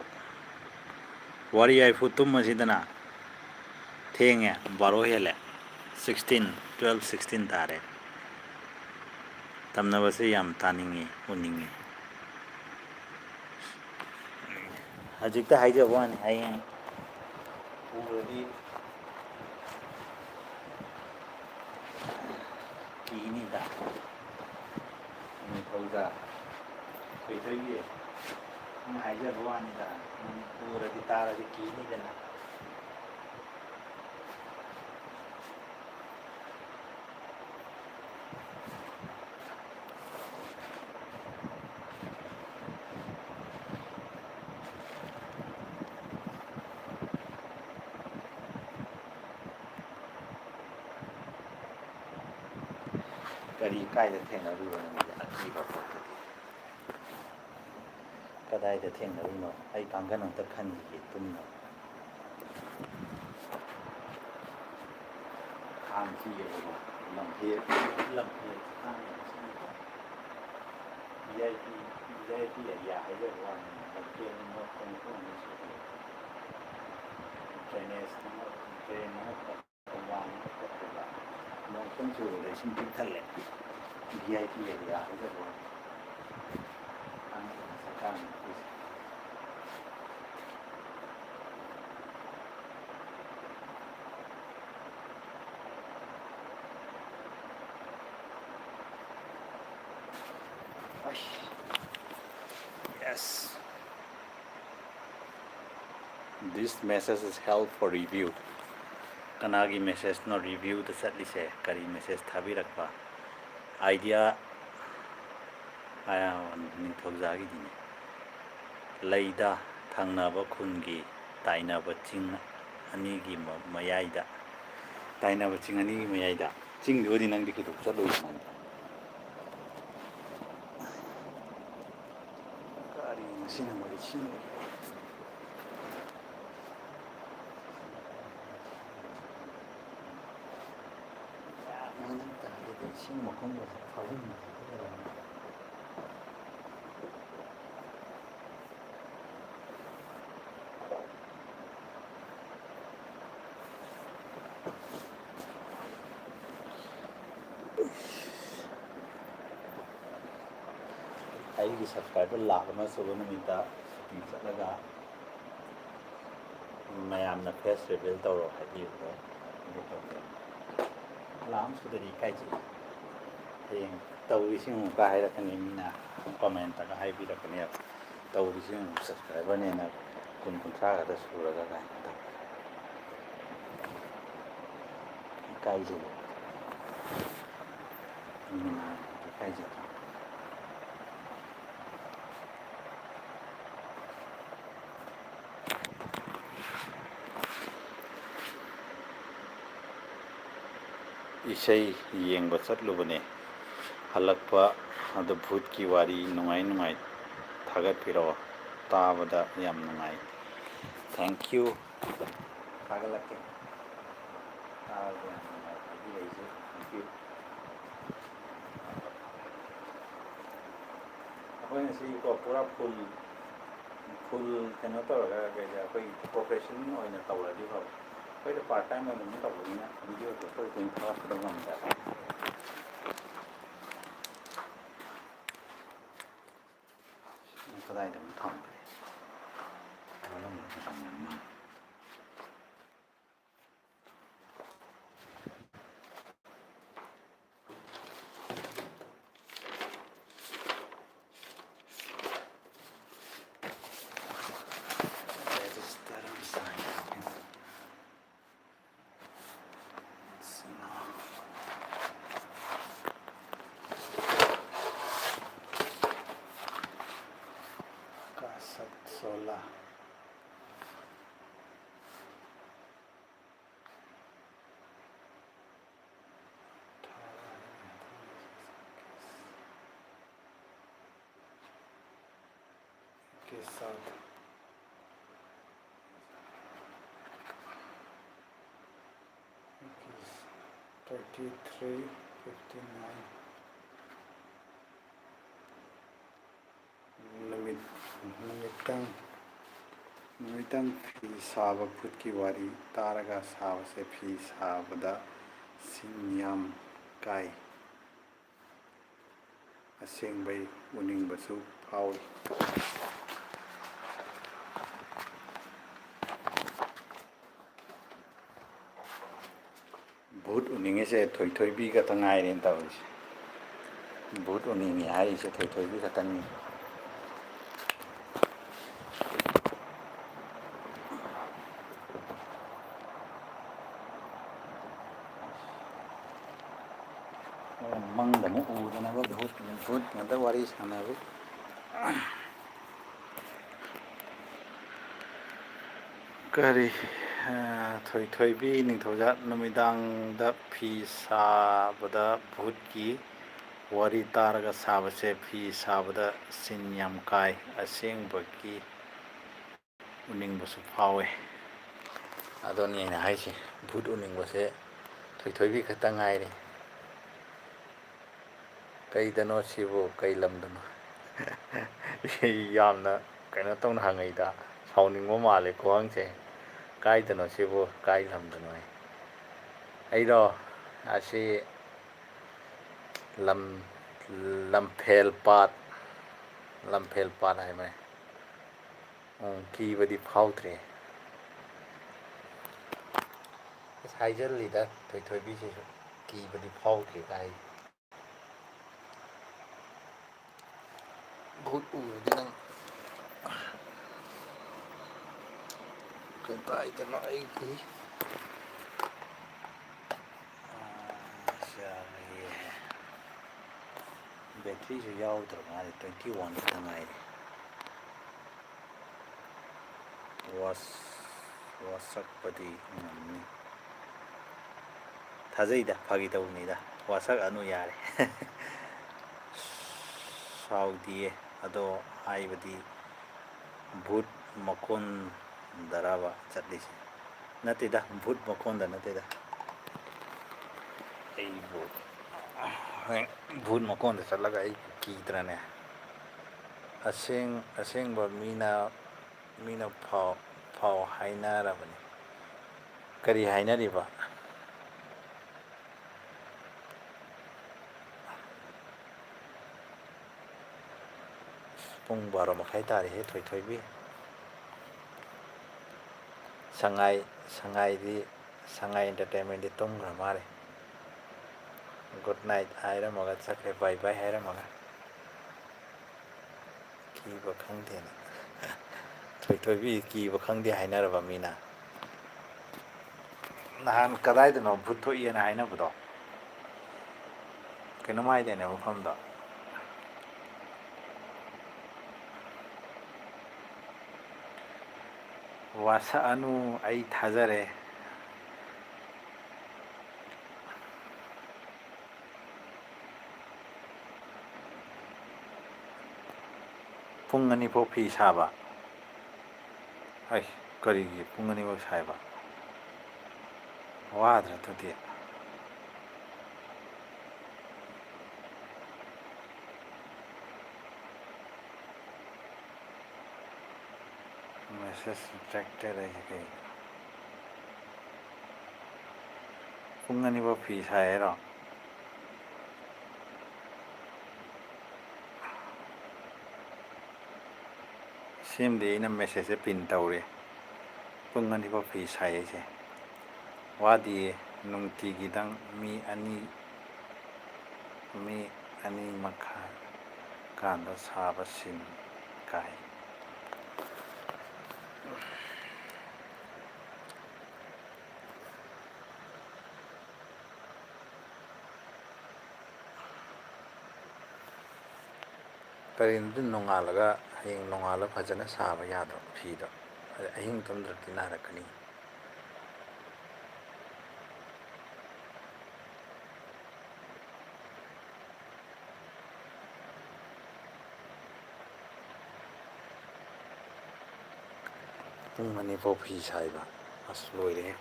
ꯋꯥꯔꯤ ꯍꯥꯏꯐꯨ ꯇꯨꯝꯃꯁꯤꯗꯅ꯫ ꯊꯦꯡꯉꯦ, ꯕꯥꯔꯣ ꯍꯦꯜꯂꯦ꯫ Sixteen, twelve sixteen ꯇꯥꯔꯦ꯫ ꯇꯝꯅꯕꯁꯦ ꯌꯥꯝ ꯇꯥꯅꯤꯡꯉꯤ, ꯎꯅꯤꯡꯉꯤ꯫ ꯍꯧꯖꯤꯛꯇ ꯍꯥꯏꯖꯕ ꯋꯥꯅꯤ, ꯍꯌꯦꯡ ꯎꯔꯗꯤ ꯀꯤꯅꯤꯗ꯫ ꯅꯤꯡꯊꯧꯗ ꯊꯣꯏꯊꯣꯏꯒꯤ ꯅꯪ ꯍꯥꯏꯖꯕ ꯋꯥꯅꯤꯗ, ꯅꯪ ꯎꯔꯗꯤ ꯇꯥꯔꯗꯤ ꯀꯤꯅꯤꯗꯅ꯫ ꯀꯔꯤ, ꯀꯥꯏꯗ ꯊꯦꯡꯅꯔꯨꯏꯕ ꯅꯪꯗꯤ ꯑꯀꯤꯕ ꯄꯣꯠꯇꯨꯗꯤ? ꯀꯗꯥꯏꯗ ꯊꯦꯡꯅꯔꯨꯏꯅꯣ? ꯑꯩ ꯀꯥꯡꯒꯟ ꯑꯝꯇ ꯈꯟꯈꯤꯒꯦ ꯇꯨꯝꯅꯕ꯫ ꯊꯥꯡ ꯊꯤꯌꯦꯕꯀꯣ, ꯂꯝꯐꯦꯜ, ꯂꯝꯐꯦꯜ ꯊꯥꯡ ꯌꯥꯝ ꯊꯤꯌꯦꯕ꯫ V I P, V I P area ꯍꯥꯏꯖꯕ ꯋꯥꯅꯤ, ꯂꯝꯐꯦꯜ ꯃꯣꯠꯄ ꯃꯐꯝ ꯑꯃꯁꯨ ꯑꯣꯏ꯫ Drainage ꯑꯃ, drain ꯑꯃ ꯐꯠꯇꯕ, ꯅꯣꯡ ꯈꯤꯇꯪ ꯆꯨꯕꯗ ꯏꯁꯤꯡ ꯄꯤꯛ ꯊꯜꯂꯦ꯫ V I P area ꯍꯥꯏꯖꯕ ꯋꯥꯅꯤ꯫ ꯀꯥꯟꯅꯗꯕ ꯁꯔꯀꯥꯔꯅ ꯄꯤꯔꯤꯁꯦ꯫ ꯑꯁ꯫ Yes. This message is held for review. ꯀꯅꯥꯒꯤ messageꯅꯣ reviewꯗ ꯆꯠꯂꯤꯁꯦ? ꯀꯔꯤ message ꯊꯥꯕꯤꯔꯛꯄ? Idea, ꯑꯥ, ꯅꯤꯡꯊꯧꯖꯥꯒꯤꯗꯤꯅꯦ꯫ ꯂꯩꯗ, ꯊꯪꯅꯕ ꯈꯨꯟꯒꯤ ꯇꯥꯏꯅꯕ ꯆꯤꯡ ꯑꯅꯤꯒꯤ ꯃ-, ꯃꯌꯥꯏꯗ, ꯇꯥꯏꯅꯕ ꯆꯤꯡ ꯑꯅꯤꯒꯤ ꯃꯌꯥꯏꯗ꯫ ꯆꯤꯡꯗꯨꯗꯤ ꯅꯪꯗꯤ ꯀꯩꯗꯧ ꯆꯠꯂꯨꯏꯅꯣ ꯅꯪꯗꯤ? ꯀꯔꯤꯅꯣ ꯁꯤꯅ ꯃꯔꯤ ꯁꯤꯅ? ꯌꯥꯝ ꯃꯅꯤꯡ ꯇꯥꯔꯦꯗ, ꯏꯁꯤꯡ ꯃꯈꯣꯡꯒꯁꯦ ꯐꯥꯎꯔꯝꯗꯦꯗ꯫ ꯑꯩꯒꯤ subscriber ꯂꯥꯛ ꯑꯃ ꯁꯨꯕ ꯅꯨꯃꯤꯠꯇ shooting ꯆꯠꯂꯒ ꯃꯌꯥꯝꯅ face reveal ꯇꯧꯔꯣ ꯍꯥꯏꯕꯤꯕꯗꯣ ꯑꯗꯨ ꯇꯧꯖꯩ꯫ ꯂꯥꯛ ꯑꯃ ꯁꯨꯗꯗꯤ ꯏꯀꯥꯏꯖꯩ꯫ ꯍꯌꯦꯡ ꯇꯧꯔꯤꯁꯤ ꯑꯃꯨꯛꯀ ꯍꯥꯏꯔꯛꯀꯅꯤ, ꯃꯤꯅ commentꯇꯒ ꯍꯥꯏꯕꯤꯔꯛꯀꯅꯦꯕ, "ꯇꯧꯔꯤꯁꯤ ꯑꯃꯨꯛ subscriberꯅꯦꯅ ꯀꯨꯟ ꯀꯨꯟꯊ꯭ꯔꯥ ꯈꯛꯇ ꯁꯨꯔꯒ" ꯀꯥꯏꯅ ꯇꯧ꯫ ꯏꯀꯥꯏꯖꯩ꯫ ꯃꯤꯅ ꯉꯥꯡꯕꯗ ꯏꯀꯥꯏꯖꯗ꯭ꯔꯣ? ꯏꯁꯩ ꯌꯦꯡꯕ ꯆꯠꯂꯨꯕꯅꯦ꯫ ꯍꯜꯂꯛꯄ ꯑꯗꯨ ꯚꯨꯠꯀꯤ ꯋꯥꯔꯤ ꯅꯨꯡꯉꯥꯏ ꯅꯨꯡꯉꯥꯏ ꯊꯥꯒꯠꯄꯤꯔꯛꯑꯣ꯫ ꯇꯥꯕꯗ ꯌꯥꯝ ꯅꯨꯡꯉꯥꯏ꯫ Thank you꯫ ꯊꯥꯒꯠꯂꯛꯀꯦ꯫ ꯇꯥꯕꯗ ꯌꯥꯝ ꯅꯨꯡꯉꯥꯏ꯫ ꯍꯥꯏꯕꯤꯔꯛꯏꯁꯦ꯫ Thank you꯫ ꯑꯩꯈꯣꯏ ꯉꯁꯤꯀꯣ ꯄꯨꯔꯥ full, full ꯀꯩꯅꯣ ꯇꯧꯔꯒ ꯀꯩꯁꯦ ꯑꯩꯈꯣꯏ profession ꯑꯣꯏꯅ ꯇꯧꯔꯗꯤ ꯐꯕ꯫ ꯑꯩꯈꯣꯏꯗ part time ꯑꯣꯏꯅ ꯑꯗꯨꯝ ꯇꯧꯕꯅꯤꯅ videoꯁꯦ ꯑꯩꯈꯣꯏ ꯑꯗꯨꯝ ꯊꯥꯒꯠꯄꯗꯣ ꯉꯝꯗꯕ꯫ ꯀꯗꯥꯏꯗꯅꯣ ꯊꯝꯈ꯭ꯔꯦ? ꯃꯅꯨꯡꯗ ꯊꯝꯈ꯭ꯔ ꯃꯥꯜꯂꯦ꯫ Register and sign in. Casa Sola. के साथ thirty three fifty nine. ꯅꯨꯃꯤꯠꯇꯪ, ꯅꯨꯃꯤꯠꯇꯪ ꯐꯤ ꯁꯥꯕ ꯚꯨꯠꯀꯤ ꯋꯥꯔꯤ ꯇꯥꯔꯒ ꯁꯥꯕꯁꯦ ꯐꯤ ꯁꯥꯕꯗ ꯁꯤꯟ ꯌꯥꯝ ꯀꯥꯏ꯫ ꯑꯁꯦꯡꯕꯩ ꯎꯅꯤꯡꯕꯁꯨ ꯐꯥꯎꯏ꯫ ꯚꯨꯠ ꯎꯅꯤꯡꯉꯤꯁꯦ ꯊꯣꯏꯊꯣꯏꯕꯤ ꯈꯛꯇ ꯉꯥꯏꯔꯦꯅ ꯇꯧꯔꯤꯁꯦ꯫ ꯚꯨꯠ ꯎꯅꯤꯡꯉꯤ ꯍꯥꯏꯔꯤꯁꯦ ꯊꯣꯏꯊꯣꯏꯕꯤ ꯈꯛꯇꯅꯤ꯫ ꯃꯪꯗ ꯑꯃꯨꯛ ꯎꯗꯅꯕ ꯚꯨꯠ, ꯚꯨꯠ ꯉꯥꯛꯇ ꯋꯥꯔꯤ ꯁꯥꯟꯅꯕ꯫ ꯀꯔꯤ, ꯑ, ꯊꯣꯏꯊꯣꯏꯕꯤ ꯅꯤꯡꯊꯧꯖꯥ ꯅꯨꯃꯤꯗꯥꯡꯗ ꯐꯤ ꯁꯥꯕꯗ ꯚꯨꯠꯀꯤ ꯋꯥꯔꯤ ꯇꯥꯔꯒ ꯁꯥꯕꯁꯦ ꯐꯤ ꯁꯥꯕꯗ ꯁꯤꯟ ꯌꯥꯝ ꯀꯥꯏ, ꯑꯁꯦꯡꯕꯒꯤ ꯎꯅꯤꯡꯕꯁꯨ ꯐꯥꯎꯋꯦ꯫ ꯑꯗꯨꯅꯤ ꯑꯩꯅ ꯍꯥꯏꯁꯦ, ꯚꯨꯠ ꯎꯅꯤꯡꯕꯁꯦ ꯊꯣꯏꯊꯣꯏꯕꯤ ꯈꯛꯇ ꯉꯥꯏꯔꯦ꯫ ꯀꯩꯗꯅꯣ ꯁꯤꯕꯨ? ꯀꯩ ꯂꯝꯗꯅꯣ? ꯌꯥꯝꯅ ꯀꯩꯅꯣ ꯇꯧꯅ ꯍꯪꯉꯛꯏꯗ, ꯁꯥꯎꯅꯤꯡꯕ ꯃꯥꯜꯂꯦ ꯈꯨꯍꯪꯁꯦ꯫ ꯀꯥꯏꯗꯅꯣ ꯁꯤꯕꯨ? ꯀꯥꯏ ꯂꯝꯗꯅꯣ? ꯑꯩꯔꯣ? ꯑꯁꯤ ꯂꯝ, ꯂꯝꯐꯦꯜ ꯄꯥꯠ, ꯂꯝꯐꯦꯜ ꯄꯥꯠ ꯍꯥꯏꯕꯅꯦ꯫ ꯎꯝ, ꯀꯤꯕꯗꯤ ꯐꯥꯎꯗ꯭ꯔꯦ꯫ ꯑꯁ, ꯍꯥꯏꯖꯜꯂꯤꯗ ꯊꯣꯏꯊꯣꯏꯕꯤꯁꯤꯁꯨ, ꯀꯤꯕꯗꯤ ꯐꯥꯎꯗ꯭ꯔꯦ ꯀꯥꯏ꯫ ꯚꯨꯠ ꯎꯔꯗꯤ ꯅꯪ ꯀꯗꯥꯏꯗꯅꯣ ꯑꯩꯒꯤ, ꯑꯥ, ꯁꯤ ꯌꯥꯔꯦ꯫ ꯕꯦꯇ꯭ꯔꯤꯁꯨ ꯌꯥꯎꯗ꯭ꯔ ꯃꯥꯜꯂꯦ, twenty one ꯈꯛꯇ ꯉꯥꯏꯔꯦ꯫ ꯋꯥꯁ-, ꯋꯥꯁꯛꯄꯗꯤ ꯉꯝꯅꯤ꯫ ꯊꯥꯖꯩꯗ, ꯐꯥꯒꯤ ꯇꯧꯕꯅꯤꯗ꯫ ꯋꯥꯁꯛꯑꯅꯨ ꯌꯥꯔꯦ꯫ ꯁꯥꯎꯗꯤꯌꯦ꯫ ꯑꯗꯣ ꯍꯥꯏꯕꯗꯤ ꯚꯨꯠ ꯃꯀꯣꯟꯗꯔꯕ ꯆꯠꯂꯤꯁꯦ? ꯅꯠꯇꯦꯗ, ꯚꯨꯠ ꯃꯀꯣꯟꯗ ꯅꯠꯇꯦꯗ꯫ ꯑꯩꯕꯨ ꯍꯣꯏ, ꯚꯨꯠ ꯃꯀꯣꯟꯗ ꯆꯠꯂꯒ ꯑꯩ ꯀꯤꯗ꯭ꯔꯅꯦ? ꯑꯁꯦꯡ-, ꯑꯁꯦꯡꯕ ꯃꯤꯅ, ꯃꯤꯅ ꯐꯥꯎ, ꯐꯥꯎ ꯍꯥꯏꯅꯔꯕꯅꯤ꯫ ꯀꯔꯤ ꯍꯥꯏꯅꯔꯤꯕ? ꯄꯨꯡ ꯕꯥꯔꯣ ꯃꯈꯥꯏ ꯇꯥꯔꯦꯍꯦ, ꯊꯣꯏꯊꯣꯏꯕꯤ꯫ ꯁꯉꯥꯏ, ꯁꯉꯥꯏꯗꯤ, ꯁꯉꯥꯏ Entertainmentꯗꯤ ꯇꯨꯝꯈ꯭ꯔ ꯃꯥꯜꯂꯦ꯫ Good night ꯍꯥꯏꯔꯝꯃꯒ ꯆꯠꯈ꯭ꯔꯦ, bye bye ꯍꯥꯏꯔꯝꯃꯒ꯫ ꯀꯤꯕ ꯈꯪꯗꯦꯅ꯫ ꯊꯣꯏꯊꯣꯏꯕꯤ ꯀꯤꯕ ꯈꯪꯗꯦ ꯍꯥꯏꯅꯔꯕ ꯃꯤꯅ꯫ ꯅꯍꯥꯟ ꯀꯗꯥꯏꯗꯅꯣ ꯚꯨꯠ ꯊꯣꯛꯏꯅ ꯍꯥꯏꯅꯕꯗꯣ? ꯀꯩꯅꯣꯝ ꯍꯥꯏꯗꯥꯏꯅꯦ ꯃꯐꯝꯗꯣ? ꯋꯥꯁꯛꯑꯅꯨ, ꯑꯩ ꯊꯥꯖꯔꯦ꯫ ꯄꯨꯡ ꯑꯅꯤ ꯐꯥꯎ ꯐꯤ ꯁꯥꯕ? ꯑꯩ, ꯀꯔꯤꯒꯤ ꯄꯨꯡ ꯑꯅꯤꯐꯥꯎ ꯁꯥꯏꯕ? ꯋꯥꯗ꯭ꯔꯥ ꯑꯗꯨꯗꯤ? Message rejected ꯍꯥꯏꯁꯦ ꯀꯩ? ꯄꯨꯡ ꯑꯅꯤꯐꯥꯎ ꯐꯤ ꯁꯥꯏ ꯍꯥꯏꯔꯣ? ꯁꯤꯃꯗꯤ ꯑꯩꯅ messageꯁꯦ pin ꯇꯧꯔꯦ꯫ ꯄꯨꯡ ꯑꯅꯤꯐꯥꯎ ꯐꯤ ꯁꯥꯏ ꯑꯩꯁꯦ꯫ ꯋꯥꯗꯤꯌꯦ, ꯅꯨꯡꯇꯤꯒꯤꯗꯪ ꯃꯤ ꯑꯅꯤ, ꯃꯤ ꯑꯅꯤ ꯃꯈꯥꯏ ꯀꯥꯟꯗ ꯁꯥꯕ ꯁꯤꯟ ꯀꯥꯏ꯫ ꯀꯔꯤꯅꯣ ꯑꯗꯨ ꯅꯣꯡꯉꯥꯜꯂꯒ, ꯍꯌꯦꯡ ꯅꯣꯡꯉꯥꯜꯂꯒ ꯐꯖꯅ ꯁꯥꯕ ꯌꯥꯗ꯭ꯔꯣ ꯐꯤꯗꯣ? ꯑꯗ ꯑꯍꯤꯡ ꯇꯨꯝꯗ꯭ꯔꯗꯤ ꯅꯥꯔꯛꯀꯅꯤ꯫ ꯄꯨꯡ ꯑꯅꯤ ꯐꯥꯎ ꯐꯤ ꯁꯥꯏꯕ꯫ ꯑꯁ, ꯂꯣꯏꯔꯦꯍꯦ꯫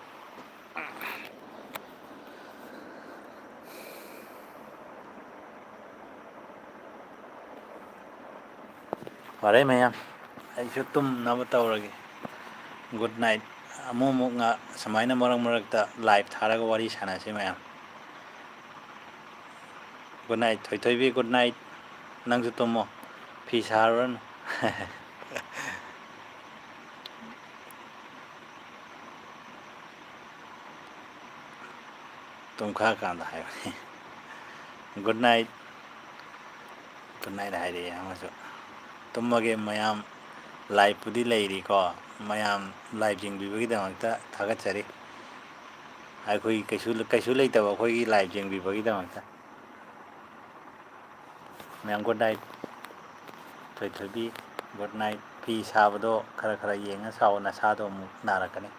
ꯐꯔꯦ ꯃꯌꯥꯝ, ꯑꯩꯁꯨ ꯇꯨꯝꯅꯕ ꯇꯧꯔꯒꯦ꯫ Good night꯫ ꯑꯃꯨꯛ ꯑꯃꯨꯛ ꯉꯥ-, ꯁꯨꯃꯥꯏꯅ ꯃꯔꯛ ꯃꯔꯛꯇ live ꯊꯥꯔꯒ ꯋꯥꯔꯤ ꯁꯥꯟꯅꯁꯤ ꯃꯌꯥꯝ꯫ Good night ꯊꯣꯏꯊꯣꯏꯕꯤ, good night꯫ ꯅꯪꯁꯨ ꯇꯨꯝꯃꯣ, ꯐꯤ ꯁꯥꯔꯨꯔꯅꯨ꯫ ꯇꯨꯝꯈ꯭ꯔꯀꯥꯟꯗ ꯍꯥꯏꯕꯅꯤ꯫ Good night꯫ Good night ꯍꯥꯏꯔꯛꯑꯦ ꯑꯃꯁꯨ꯫ ꯇꯨꯝꯃꯒꯦ ꯃꯌꯥꯝ, live ꯄꯨꯗꯤ ꯂꯩꯔꯤꯀꯣ꯫ ꯃꯌꯥꯝ live ꯌꯦꯡꯕꯤꯕꯒꯤꯗꯃꯛꯇ ꯊꯥꯒꯠꯆꯔꯤ꯫ ꯑꯩꯈꯣꯏ ꯀꯩꯁꯨ, ꯀꯩꯁꯨ ꯂꯩꯇꯕ ꯑꯩꯈꯣꯏꯒꯤ live ꯌꯦꯡꯕꯤꯕꯒꯤꯗꯃꯛꯇ꯫ ꯃꯌꯥꯝ good night꯫ ꯊꯣꯏꯊꯣꯏꯕꯤ, good night꯫ ꯐꯤ ꯁꯥꯕꯗꯣ ꯈꯔ ꯈꯔ ꯌꯦꯡꯉ ꯁꯥꯑꯣ, ꯅꯁꯥꯗꯣ ꯑꯃꯨꯛ ꯅꯥꯔꯛꯀꯅꯤ꯫